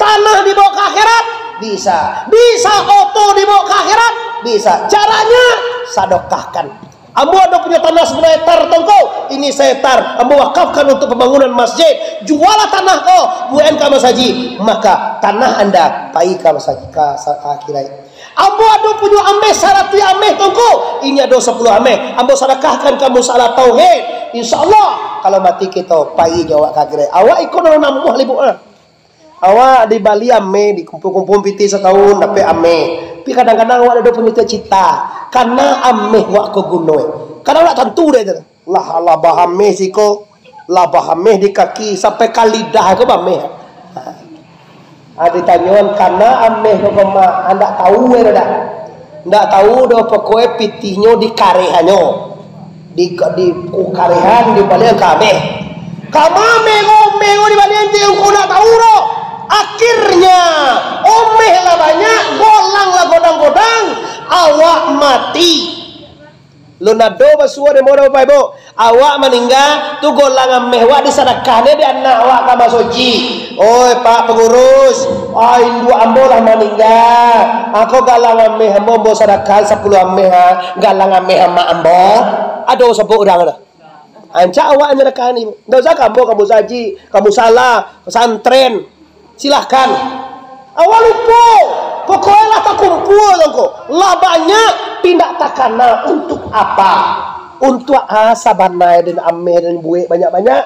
tanah dibawa ka akhirat? Bisa. Bisa oto dibawa ka akhirat? Bisa. Caranya, sadokahkan. Ambo ado punyo tanah sapuluah hektar, Tuangku. Ini sahektar, ambo wakafkan untuk pambangunan masjid. Jualah tanah ko, buekan ka masajik. Maka, tanah anda pai ka masajik, ka sa-, ka akhirat. Ambo ado punyo ameh saratuih ameh, Tuangku. Ini ado sapuluah ameh. Ambo sadakahkan ka musala tauhid. Insya Allah, kalau mati kito, pai jo awak ka akhirat. Awak iko nan namuah libuk, ah. Awak dibali ameh, dikumpul-kumpul pitih satahun, dapek ameh. Tapi kadang-kadang awak ado punyo cita-cita. Kana ameh awak ko guno, eh. Kadang ndak tantu dek tu. Lah, lah baameh siko, lah baameh di kaki, sampai ka lidah ko baameh. Ha. Ha, ditanyoan, kana ameh ko, ko ma, ndak tahu, eh, dah. Ndak tahu doh, pokoknyo pitihnyo dikarehannyo. Di, di kukarehan, dibaliak ka ameh. Kama ameh ko, ameh ko dibaliak, ente ko ndak tahu doh. Akhirnya, ameh lah banyak, golang lah godang-godang, awak mati. Lun ado basuo demo dek Bapak Ibu. Awak maningga, tu golang ameh awak disadakahkan di anak awak ka masojik. Oi, Pak Pangurus, ah, induak ambo lah maningga. Ako galang ameh ambo, ambo sadakahkan sapuluah ameh, ha. Galang ameh amak ambo. Ado sabuik urang tu. Rancak awak nyadakahkan ni. Ndak usah ka ambo, ka musajik, ka musala, pesantren. Silahkan. Awak lupo. Pokoknyo lah takumpua tu ko. Lah banyak, pindah takana. Untuk apa? Untuak a sabana den ameh den buek banyak-banyak?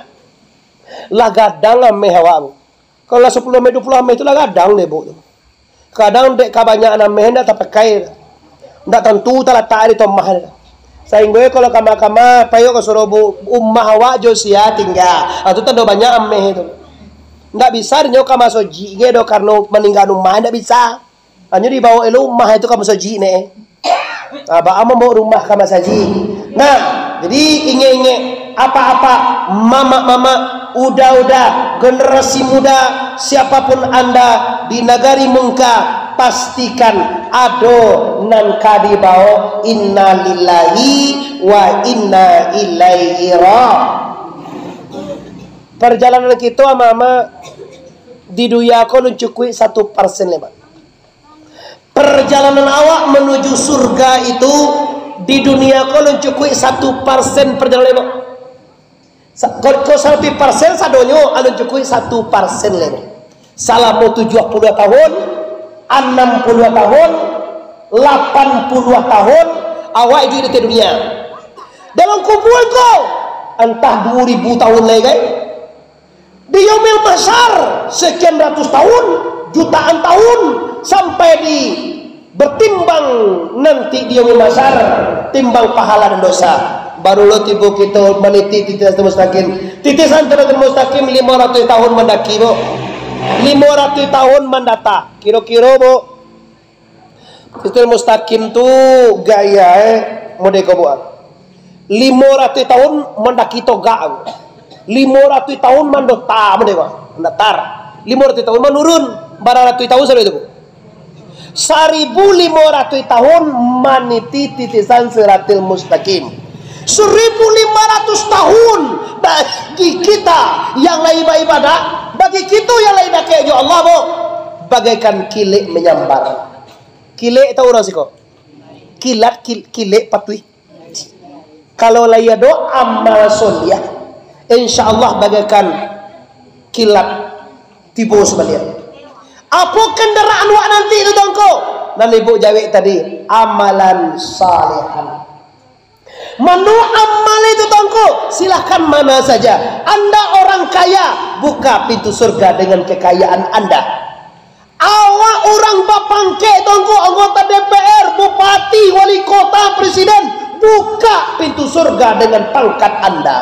Lah gadang ameh awak tu. Kalau lah sapuluah ameh, duo puluah ameh tu lah gadang dek buk tu. Kadang dek kabanyakan ameh ndak tapakai. Ndak tantu talatak di tomah. Sainggo kalau kama-kama, payo ka suruah bu-, umah awak jo sia tingga. Ah, tu tando banyak ameh tu. Ndak bisa dinyo ka masojik ge doh, karano maningga umah, ndak bisa. Hanyo dibawa elo umah itu ka masojik ne. Ah, baa mambawa rumah ka masajik. Nah, jadi ingek-ingek, apak-apak, mamak-mamak, uda-uda, generasi muda, siapapun anda di nagari Mungka, pastikan ado nan ka dibawa, innalillahi wa inna ilaihi ra-. Perjalanan kito, ama-ama, di dunia ko alun cukuik satu persen lai, Pak. Perjalanan awak manuju surga itu di dunia ko alun cukuik satu persen perjalanan, Pak. Sa-, ko, ko saratuih persen sadonyo, alun cukuik satu persen lai. Salamo tujuah puluah tahun, anam puluah tahun, lapan puluah tahun, awak iduik di ateh dunia. Dalam kubua ko, antah duo ribu tahun lai, kan? Di Yaumil Mahsyar, sekian ratus tahun, jutaan tahun, sampai di bertimbang nanti di Yaumil Mahsyar, timbang pahala dan dosa. Baru lo tibo kito maniti titisan Mustaqim. Titisan Siratal Mustaqim limo ratuih tahun mandaki, Bu. Limo ratuih tahun mandata. Kiro-kiro, Bu, Siratal Mustaqim tu gaya, eh, model ko, Bu. Limo ratuih tahun mandaki togak. Limo ratuih tahun mandota, model ko. Mandatar. Limo ratuih tahun manurun. Bara ratuih tahun sampai tu, Bu? Saribu limo ratuih tahun maniti titisan Siratal Mustaqim. Saribu limo ratuih tahun bagi kita yang lai baibadah, bagi kito yang lai dakek jo Allah, Bu, bagaikan kilek manyambar. Kilek tahu urang siko? Kilat, kil-, kilek patuih. Kalau lai ado amal soliah, insya Allah bagaikan kilat tibo sabaliak. Apo kandaraan wak nanti tu, Tuangku? Nan ibu jawek tadi, amalan salihan. Mano amal itu, Tuangku? Silahkan mana saja. Anda orang kaya, buka pintu surga dengan kekayaan Anda. Awak urang bapangkek, Tuangku, anggota D P R, bupati, wali kota, presiden, buka pintu surga dengan pangkat Anda.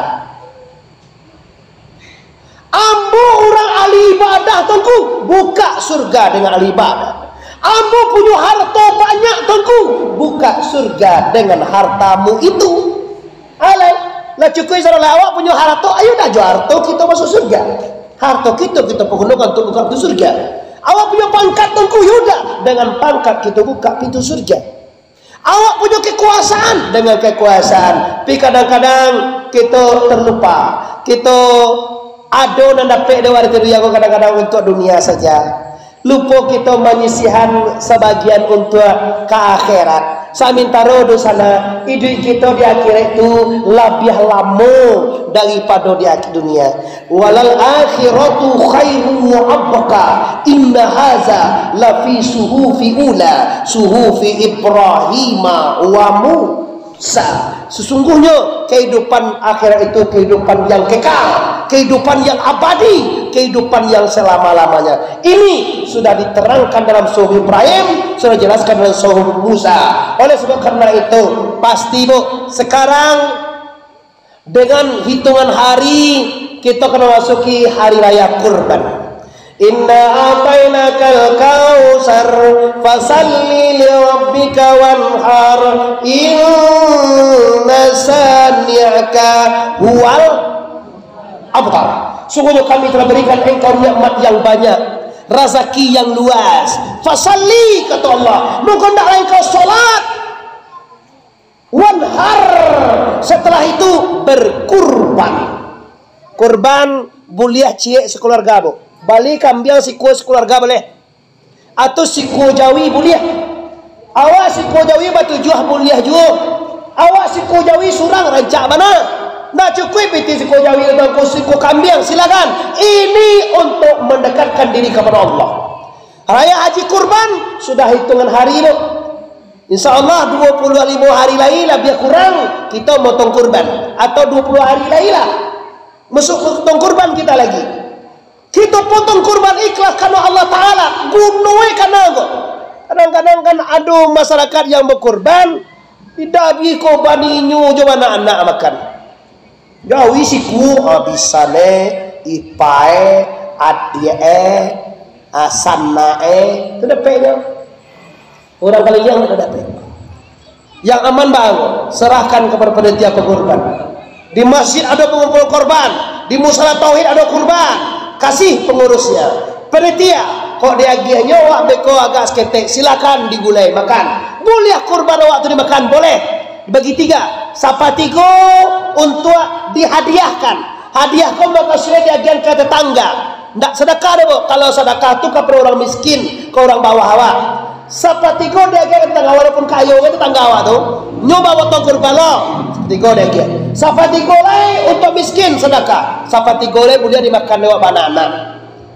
Ambo urang ahli ibadah, Tuangku, buka surga dengan ahli ibadah. Ambo punyo harto banyak, Tuangku, buka surga dengan hartamu itu. Alai, lah cukuik sadolah awak punyo harto, ayo dah jo harto kito masuk surga. Harto kito, kito pagunokan untuk buka pintu surga. Awak punyo pangkat, Tuangku, yo dah, dengan pangkat kito buka pintu surga. Awak punyo kekuasaan, dengan kekuasaan. Tapi kadang-kadang kito terlupa. Kito ado nan dapek dek awak di dunia ko kadang-kadang untuak dunia saja. Lupo kito manyisihan sabagian untuak ka akhirat. Samantaro di sana, iduik kito di akhirat tu labiah lamo daripado di ak-, dunia. Walal akhiratu khairun wa abqa. Inna haza lafi suhufi ula, suhufi Ibrahima wa Musa. Sesungguhnya kehidupan akhirat itu kehidupan yang kekal, kehidupan yang abadi, kehidupan yang selama-lamanya. Ini sudah diterangkan dalam Suhuf Ibrahim, sudah dijelaskan dalam Suhuf Musa. Oleh sebab karena itu, pasti, Bu, sekarang dengan hitungan hari, kito ka mamasuki hari raya Kurban. Inna a'tainakal kautsar, fasalli lirabbika wanhar, inna syani'aka huwal abtar. Sungguhnya Kami telah berikan engkau nikmat yang banyak, razaki yang luas. Fasalli, kata Allah, mangko hendaklah engkau salat. Wanhar, setelah itu berkurban. Kurban buliah ciek sakeluarga, Bu. Bali kambiang sikua sakeluarga buliah. Atau sikua jawi buliah. Awak sikua jawi batujuah buliah juo. Awak sikua jawi surang rancak bana. Ndak cukuik pitih sikua jawi atau sikua kambiang, silakan. Ini untuk mendekatkan diri kepada Allah. Raya Haji Kurban sudah hitungan hari tu. Insya Allah, dua puluh lima hari lai labiah kurang, kito motong kurban. Atau dua puluh hari lai lah. Masuk motong kurban kita lagi. Kito potong kurban ikhlas karena Allah Ta'ala. Gunoi kana ko. Kadang-kadang kan ado masyarakat yang berkurban, tidak bagi ko baninyo jo anak-anak makan. Jawi siku, ah, bisan e, ipa e, adiak e, ah, sanak e, tu dapeknyo. Urang kaliang tu dapek. Yang aman bang, serahkan kepada panitia pengurban. Di masjid ada pengumpul korban, di musala tauhid ada kurban. Kasih pengurusnya. Panitia, kok diagiahnyo awak beko agak saketek, silakan digulai makan. Buliah kurban awak tu dimakan, boleh. Dibagi tiga, sapatigo untuak dihadiahkan. Hadiah ko mako sudah diagiahan ka tetangga. Ndak sadakah doh, Bu. Kalau sadakah tu ka urang miskin, ka urang bawah awak. Sapatigo diagiahan ka tetangga, walaupun kayo ka tetangga awak tu. Nyo bawa tong kurban lo, sapatigo diagiahan. Sapatigo lai untuak miskin sadakah. Sapatigo lai buliah dimakan dek awak baranak.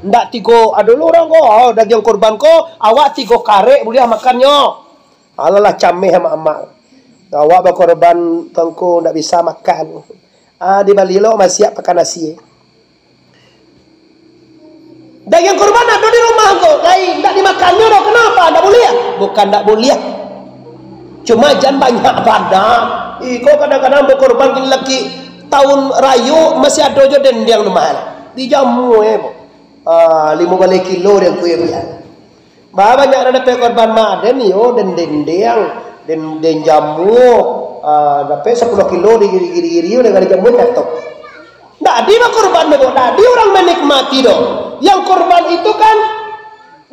Ndak tigo, ado lo urang ko, oh, dagiang kurban ko, awak tigo karek buliah makannyo. Alah lah cameh amak-amak. Awak bakorban tongko ndak bisa makan. Ah, dibali lo masiak pakan nasi. Dagiang kurban ado di rumah ko, lai ndak dimakannyo doh. Kenapa? Ndak buliah? Bukan ndak buliah. Cuma jan banyak bana. Iko kadang-kadang bakorban kini lagi tahun rayo masih ado jo dendeng rumah. Dijamu eh, Bu. Ah, limo baleh kilo dia kuih dia. Bah, banyak nan dapek korban mah, den iyo, den dendeng, den, den jamu, ah, dapek sapuluah kilo di giri-giri, udah gari jamu nyatok. Ndak adi bakorban doh, ndak adi urang menikmati doh. Yang korban itu kan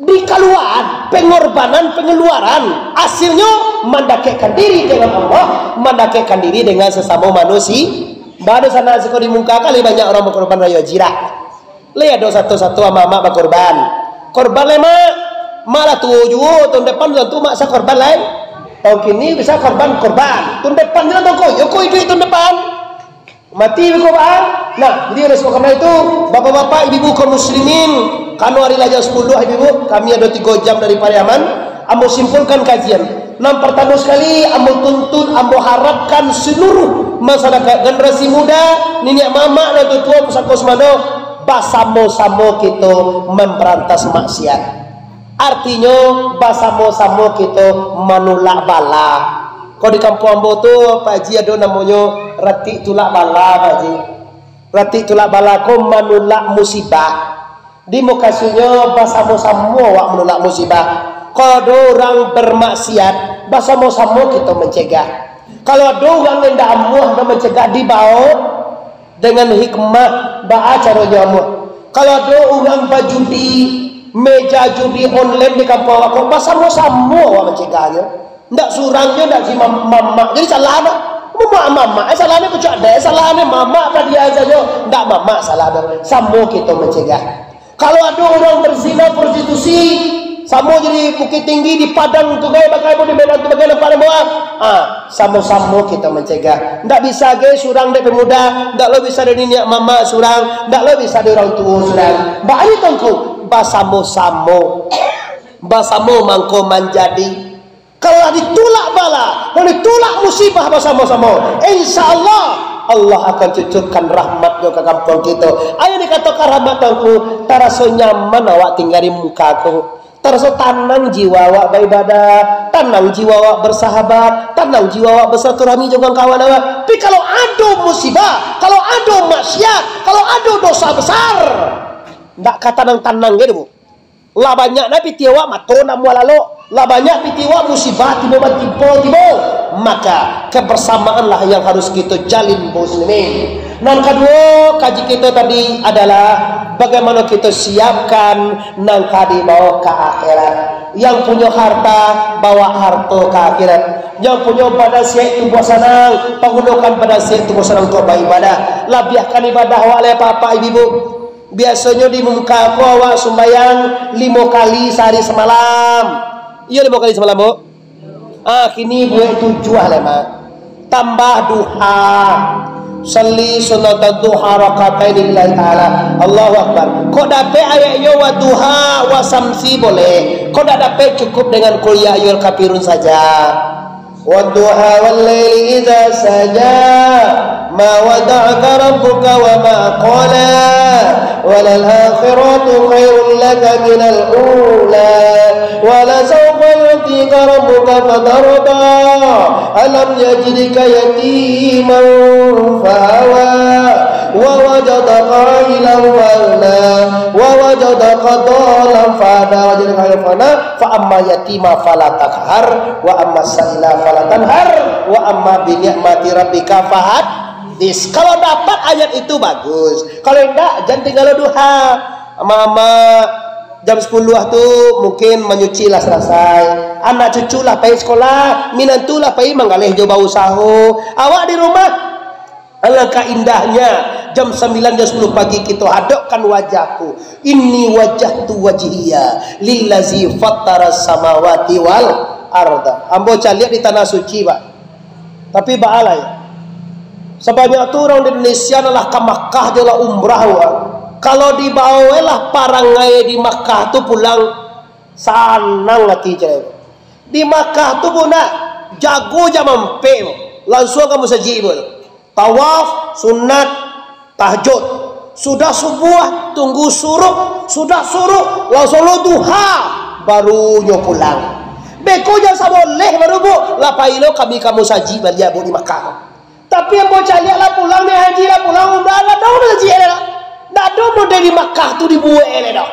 dikaluaan, pengorbanan, pengeluaran. Hasilnyo mandakekkan diri dengan Allah, mandakekkan diri dengan sesamo manusia. Baru sana siko di muka kali banyak orang bakorban rayo jirak. Lai ado sato-sato amak-amak bakorban. Korban lai, Mak. Mak lah tuo juo, tahun depan tantu Mak sa korban lai. Tahun kini bisa korban, korban. Tahun depan je lah, Tuangku. Yo, ko iduik tahun depan. Mati beko, Bang. Nah, jadi oleh sebab karena itu, bapak-bapak, ibu-ibu kaum muslimin, kano hari lah jam sepuluh, ibu-ibu, kami ado tigo jam dari Pariaman. Ambo simpulkan kajian. Nan partamo sakali, ambo tuntut, ambo harapkan saluruh masyarakat, generasi muda, niniak mamak, nan tuo-tuo, pusako sumando, basamo-samo kito mambarantas maksiat. Artinyo, basamo-samo kito manulak bala. Kalau di kampuang ambo tu, Pak Haji, ado namonyo ratik tulak bala, Pak Haji. Ratik tulak bala ko manulak musibah. Di mukasinyo, basamo-samo awak manulak musibah. Kalau ado urang bermaksiat, basamo-samo kito mancegah. Kalau ado urang nan indak amuah nak mancegah, dibaok dengan hikmah. Baa caronyo amuah? Kalau ado urang bajudi, meja judi online di kampuang awak ko, basamo-samo awak mancegahnyo. Ndak surang jo, ndak si mam-, mamak. Jadi salah dah. Mamak, mamak. Eh, salah ni pucuk ade, salah ni mamak ka dia sajo. Ndak mamak salah dah. Samo kito mancegah. Kalau ado urang berzina, prostitusi, samo jadi Bukittinggi, di Padang tu gai, bagai di Medan tu bagai, nampak, nampak, ah. Ah, samo-samo kito mancegah. Ndak bisa gai surang dek pemuda, ndak lo bisa dari niniak mamak surang, ndak lo bisa dari urang tuo surang. Baa ni tongku, basamo-samo. Basamo mangko manjadi. Kalau lah ditulak bala, kalau ditulak musibah basamo-samo, insya Allah, Allah akan cucurkan rahmat-Nyo ka kampuang kito. Ayo dikatokan rahmat tongku, taraso nyaman awak tingga di muka ko. Taraso tanang jiwa awak baibadah, tanang jiwa awak bersahabat, tanang jiwa awak bersilaturahmi jo kawan-kawan awak. Tapi kalau ado musibah, kalau ado maksiat, kalau ado dosa besar, ndak ka tanang-tanang gitu, Bu. Lah banyak na pitih awak mato namuah lalok, lah banyak pitih awak musibah tibo mantimpo tibo, maka kebersamaanlah yang harus kito jalin, muslimin. Nan kaduo, kaji kito tadi adalah bagaimana kito siapkan nan ka dibawa ka akhirat. Yang punyo harta, bawa harto ka akhirat. Yang punyo badan sihat tubuah sanang, pagunokan badan sihat tubuah sanang untuak baibadah. Labiahkan ibadah awak lai, bapak ibu. Biasonyo di muka ko awak sumbayang limo kali sahari samalam. Iyo, limo kali samalam, Bu? Ah, kini buek tujuah lah, Mak. Tambah duha. Salli sunnatan duha rakataini lillahi ta'ala. Allahu Akbar. Kok dapek ayatnyo wa duha wa samsi boleh. Kok dak dapek, cukup dengan qul ya ayyuhal kafirun saja. Wadduha wallaili idza saja, ma wadda'aka rabbuka wa ma qala, walal akhiratu khairul laka minal ula, wala saufa yu'tika rabbuka fatarda, alam yajidka yatiman fa'awa, wa wajadaka ailan fa'agna, wa wajadaka dhalan fa'agna, wa wajadaka ailan fa'agna, fa amma yatima fala taqhar, wa amma sa'ila fala tanhar, wa amma bi ni'mati rabbika fahaddits. Kalau dapat ayat itu bagus. Kalau indak, jan tingga duha. Ama-ama jam sapuluah tu mungkin manyuci lah salasai. Anak cucu lah pai sakolah, minantu lah pai manggaleh jo bausaho. Awak di rumah, alangkah indahnya, jam sambilan, jam sapuluah pagi kito hadokkan wajahku. Inni wajjahtu wajhiya lillazi fattaras samawati wal arda. Ambo caliak di tanah suci, Pak. Tapi baalai. Sabanyak tu urang di Indonesia nan lah ka Makkah jo lah umrah, Pak. Kalau dibawa lah parangai di Makkah tu pulang, sanang ati caliak. Di Makkah tu pun nak jago jam ampek, Pak. Lansuang ka musajik, Pak. Tawaf sunat tahajud. Sudah subuah, tunggu suruk. Sudah suruk, lansuang lo duha, baru nyo pulang. Beko jan saboleh baru, Bu, lah pai lo kami ka musajik baliak, Bu, di Makkah. Tapi ambo caliak lah pulang, naiak haji lah pulang, umrah lah, dak ado musajik lah. Dak ado model di Makkah tu dibuek lah dah.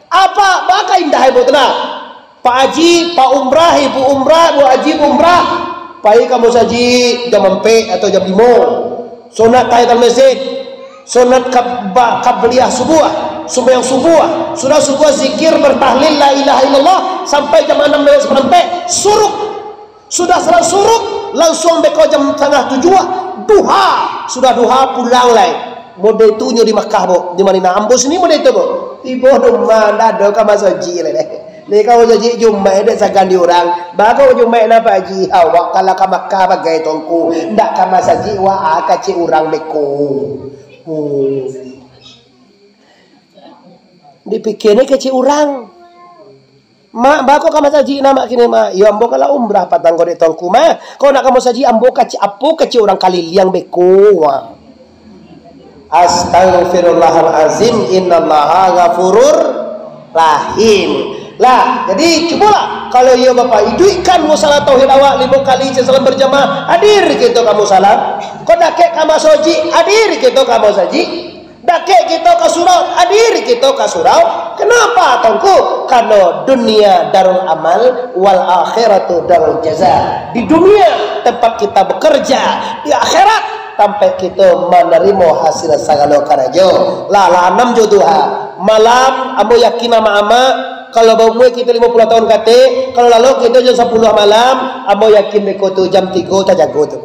Apa, baa ka indah ibu tu nah. Pak Haji, Pak Umrah, Ibu Umrah, Bu Haji, Bu Umrah, pai ka musajik jam ampek atau jam limo. Sunat tahiyatul masjid, sunat kab-, qabliyah subuah, sumbayang subuah. Sudah subuah zikir, bertahlil, la ilaha illallah, sampai jam anam lewat saparampek, suruk. Sudah salat suruk, lansuang beko jam satangah tujuah, duha. Sudah duha, pulang lai. Model tu nyo di Makkah, Bu. Di Madinah. Ambo sini model tu, Bu. Tibo di rumah, ndak ado ka musajik lai deh. Lai ka musajik Jumaik, dek sagan di urang. Baa ka Jumaik, napa, Haji? Awak kalau ka Makkah bagai tongku, ndak ka musajik, wak, ah, kacik urang beko. Hmm. Dipikia ni kacik urang. "Mak, baa kok ka masajik nah, Mak, kini, Mak?" "Iyo, ambo kan lah umrah patang ko, dek Tuanku, Mak. Kok nak ka masajik, ambo kacik apo, kacik urang kaliliang beko, Mak." Astagfirullahalazim, innallaha ghafurur rahim. Lah, jadi cubolah, kalau iyo Bapak iduikkan musala tauhid awak limo kali salat berjamaah, hadir kito ka musala. Kok dakek ka masajik, hadir kito ka masajik. Dakek kito ka surau, hadir kito ka surau. Kenapa, Tuanku? Karena dunia darul amal, wal akhiratu darul jaza. Di dunia tempat kita bekerja, di akhirat tampek kito manarimo hasil sagalo karajo. Lah, lah anam jo tu ha. Malam, ambo yakin amak-amak, kalau baumua kito limo puluah tahun kateh, kalau lalok kito jam sapuluah malam, ambo yakin beko tu jam tigo tajago tu.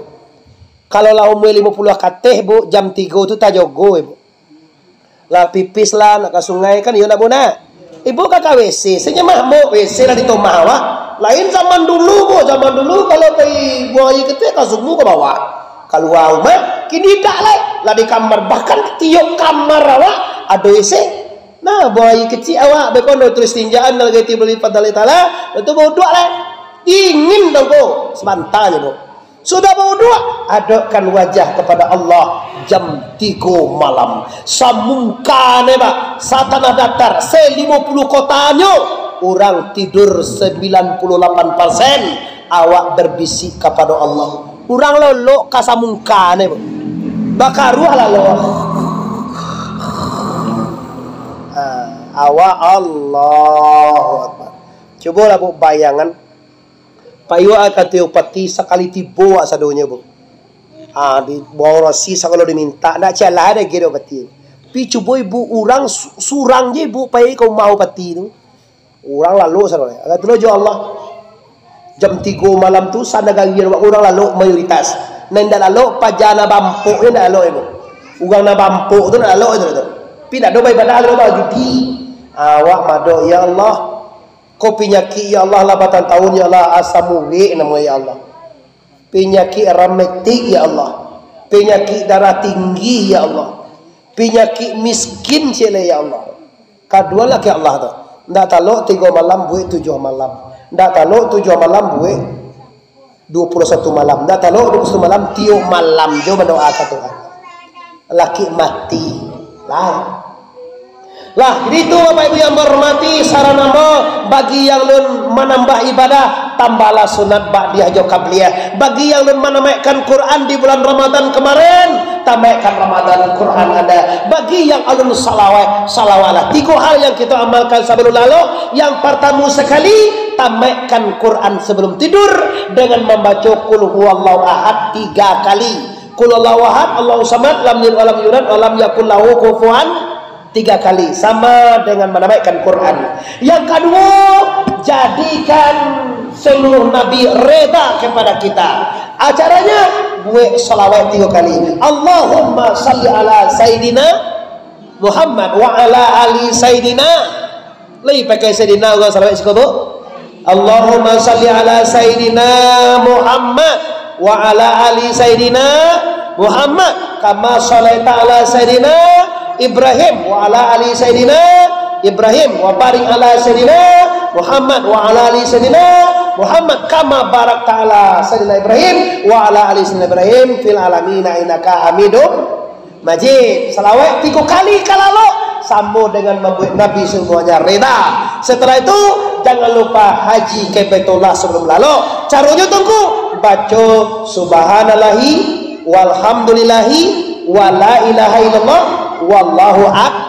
Kalau lah umua limo puluah kateh, Bu, jam tigo tu tajago, Bu. Lah pipis lah, nak ka sungai kan, iyo nak, Bu, nak? Ibu ka, ka W C, sajo mah, Bu, W C lah di rumah awak. Lain zaman dulu, Bu, zaman dulu kalau pai buang aia kecik ka sumua ka bawah. Kalua rumah, kini indak lai, lah di kamar, bahkan tiok kamar awak ado W C. Nah, buang aia kecik awak, beko no tulis tinjaan, lagi ti beli padali tala, itu bauduak lai. Dingin tu, Bu, sabanta je, Bu. Sudah bauduak, adokkan wajah kepada Allah jam tigo malam. Samungka ne, Pak, satanah datar, salimo puluah kotanyo, urang tidur sambilan puluah lapan persen, awak berbisik kepada Allah. Urang lalok ka samungka ne, Pak. Bakaruah lalok. Ah, awak Allahu Akbar. Cubolah, Bu, bayangan. Pai awak ka Tiopati, sakali tibo awak sadonyo, Bu. Ah, di bawah rasi sagalo dimintak, ndak cialah ado gai dek Bupati. Tapi cubo ibu, urang su-, surang je ibu pai ka rumah Bupati tu. Urang lalok sadonyo. Agak tu lo jo Allah. Jam tigo malam tu, sanagari awak urang lalok mayoritas. Nan indak lalok, paja nan bampok je indak lalok ibu. Urang nan bampok tu indak lalok itu tu. Tapi indak ado baibadah, ado bajudi. Awak mado, "Ya Allah, ko panyakik, ya Allah, lah batahun-tahun, ya Allah, asam urik namo, ya Allah. Panyakik rematik, ya Allah. Panyakik darah tinggi, ya Allah. Panyakik miskin, ciek lai, ya Allah." Kaduan lah ka Allah tu. Ndak talok tigo malam, buek tujuah malam. Ndak talok tujuah malam, buek duo puluah satu malam. Ndak talok duo puluah satu malam, tiok malam jo mandoa ka Tuhan. Laki mati. Lah. Lah, jadi itu, Bapak Ibu yang berhormati, saran ambo, bagi yang alun manambah ibadah, tambahlah sunat ba'diyah jo qabliyah. Bagi yang alun manamaikkan Quran di bulan Ramadan kemarin, tamaikkan Ramadan Quran Anda. Bagi yang alun salawat, salawatlah. Tigo hal yang kita amalkan sebelum lalok. Yang pertama sekali, tamaikkan Quran sebelum tidur dengan membaca Qul Huwallahu Ahad tiga kali. Qul Huwallahu Ahad, Allahu Samad, lam yalid walam yulad, walam yakul lahu kufuwan tiga kali, sama dengan manamaikkan Quran. Yang kedua, jadikan seluruh nabi reda kepada kita. Acaranya, buek salawat tiga kali. Allahumma salli ala Sayyidina Muhammad wa ala ali Sayyidina. Lai pakai Sayyidina urang salawat siko, Bu? Allahumma salli ala Sayyidina Muhammad wa ala ali Sayyidina Muhammad, kama sallaita ala Sayyidina Ibrahim wa ala ali Sayyidina Ibrahim, wa barik ala Sayyidina Muhammad wa ala ali Sayyidina Muhammad, kama barakta ala Sayyidina Ibrahim wa ala ali Sayyidina Ibrahim fil alamina innaka Hamidum Majid. Salawat tigo kali ka lalok, samo dengan mambuek Nabi semuanya reda. Setelah itu, jangan lupa haji ka Baitullah sebelum lalok. Caronyo, Tuanku, baco subhanallahi walhamdulillahi wala ilaha illallah wallahu ak-,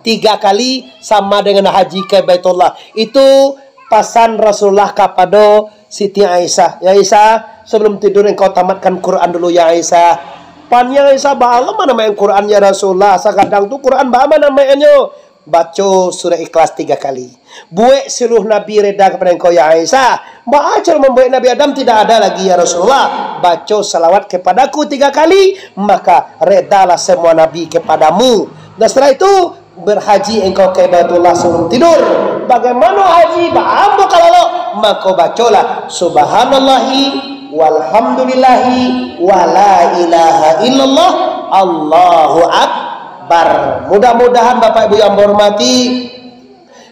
tiga kali, sama dengan haji ka Baitullah. Itu pasan Rasulullah kapado Siti Aisyah, "Ya Aisyah, sebelum tidur engkau tamatkan Quran dulu, ya Aisyah." "Pan ya Aisyah, baa lo manamaikkan Quran, ya Rasulullah? Sagadang tu Quran, baa manamaikannyo?" "Baco surah Ikhlas tiga kali. Buek seluruh nabi reda kepada engkau, ya Aisyah." "Baa caro mambuek Nabi Adam tidak ada lagi, ya Rasulullah?" "Baco salawat kepadaku tiga kali, maka redalah semua nabi kepadamu. Dan setelah itu, berhaji engkau ka Baitullah sebelum tidur." "Bagaimana haji? Baa ambo ka lalok?" "Mako bacolah subhanallahi walhamdulillahi wala ilaha illallah, Allahu Akbar." Mudah-mudahan Bapak Ibu yang berhormati,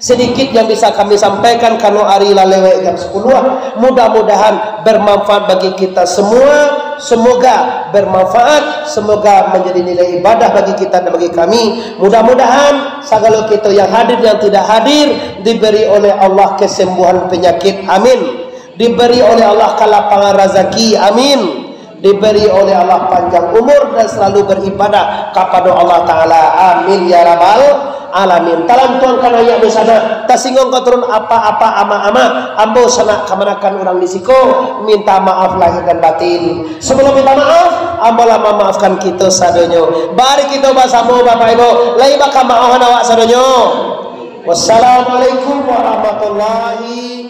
Sedikit yang bisa kami sampaikan, karena hari lah lewat jam sepuluh. Mudah-mudahan bermanfaat bagi kita semua. Semoga bermanfaat, semoga menjadi nilai ibadah bagi kita dan bagi kami. Mudah-mudahan segala kita yang hadir, yang tidak hadir, diberi oleh Allah kesembuhan penyakit. Amin. Diberi oleh Allah kalapangan razaki. Amin. Diberi oleh Allah panjang umur dan selalu beribadah kepada Allah Ta'ala. Amin ya rabbal alamin. Talantuangkan ayat di sana. Tasingguang ka turun apa-apa ama-ama. Ambo sanak kamanakan urang di siko. Minta maaf lahir dan batin. Sebelum minta maaf, ambo lah mamaafkan kita sadonyo. Mari kita basamo, Bapak Ibu. Lai bakamaafan awak sadonyo. Wassalamualaikum warahmatullahi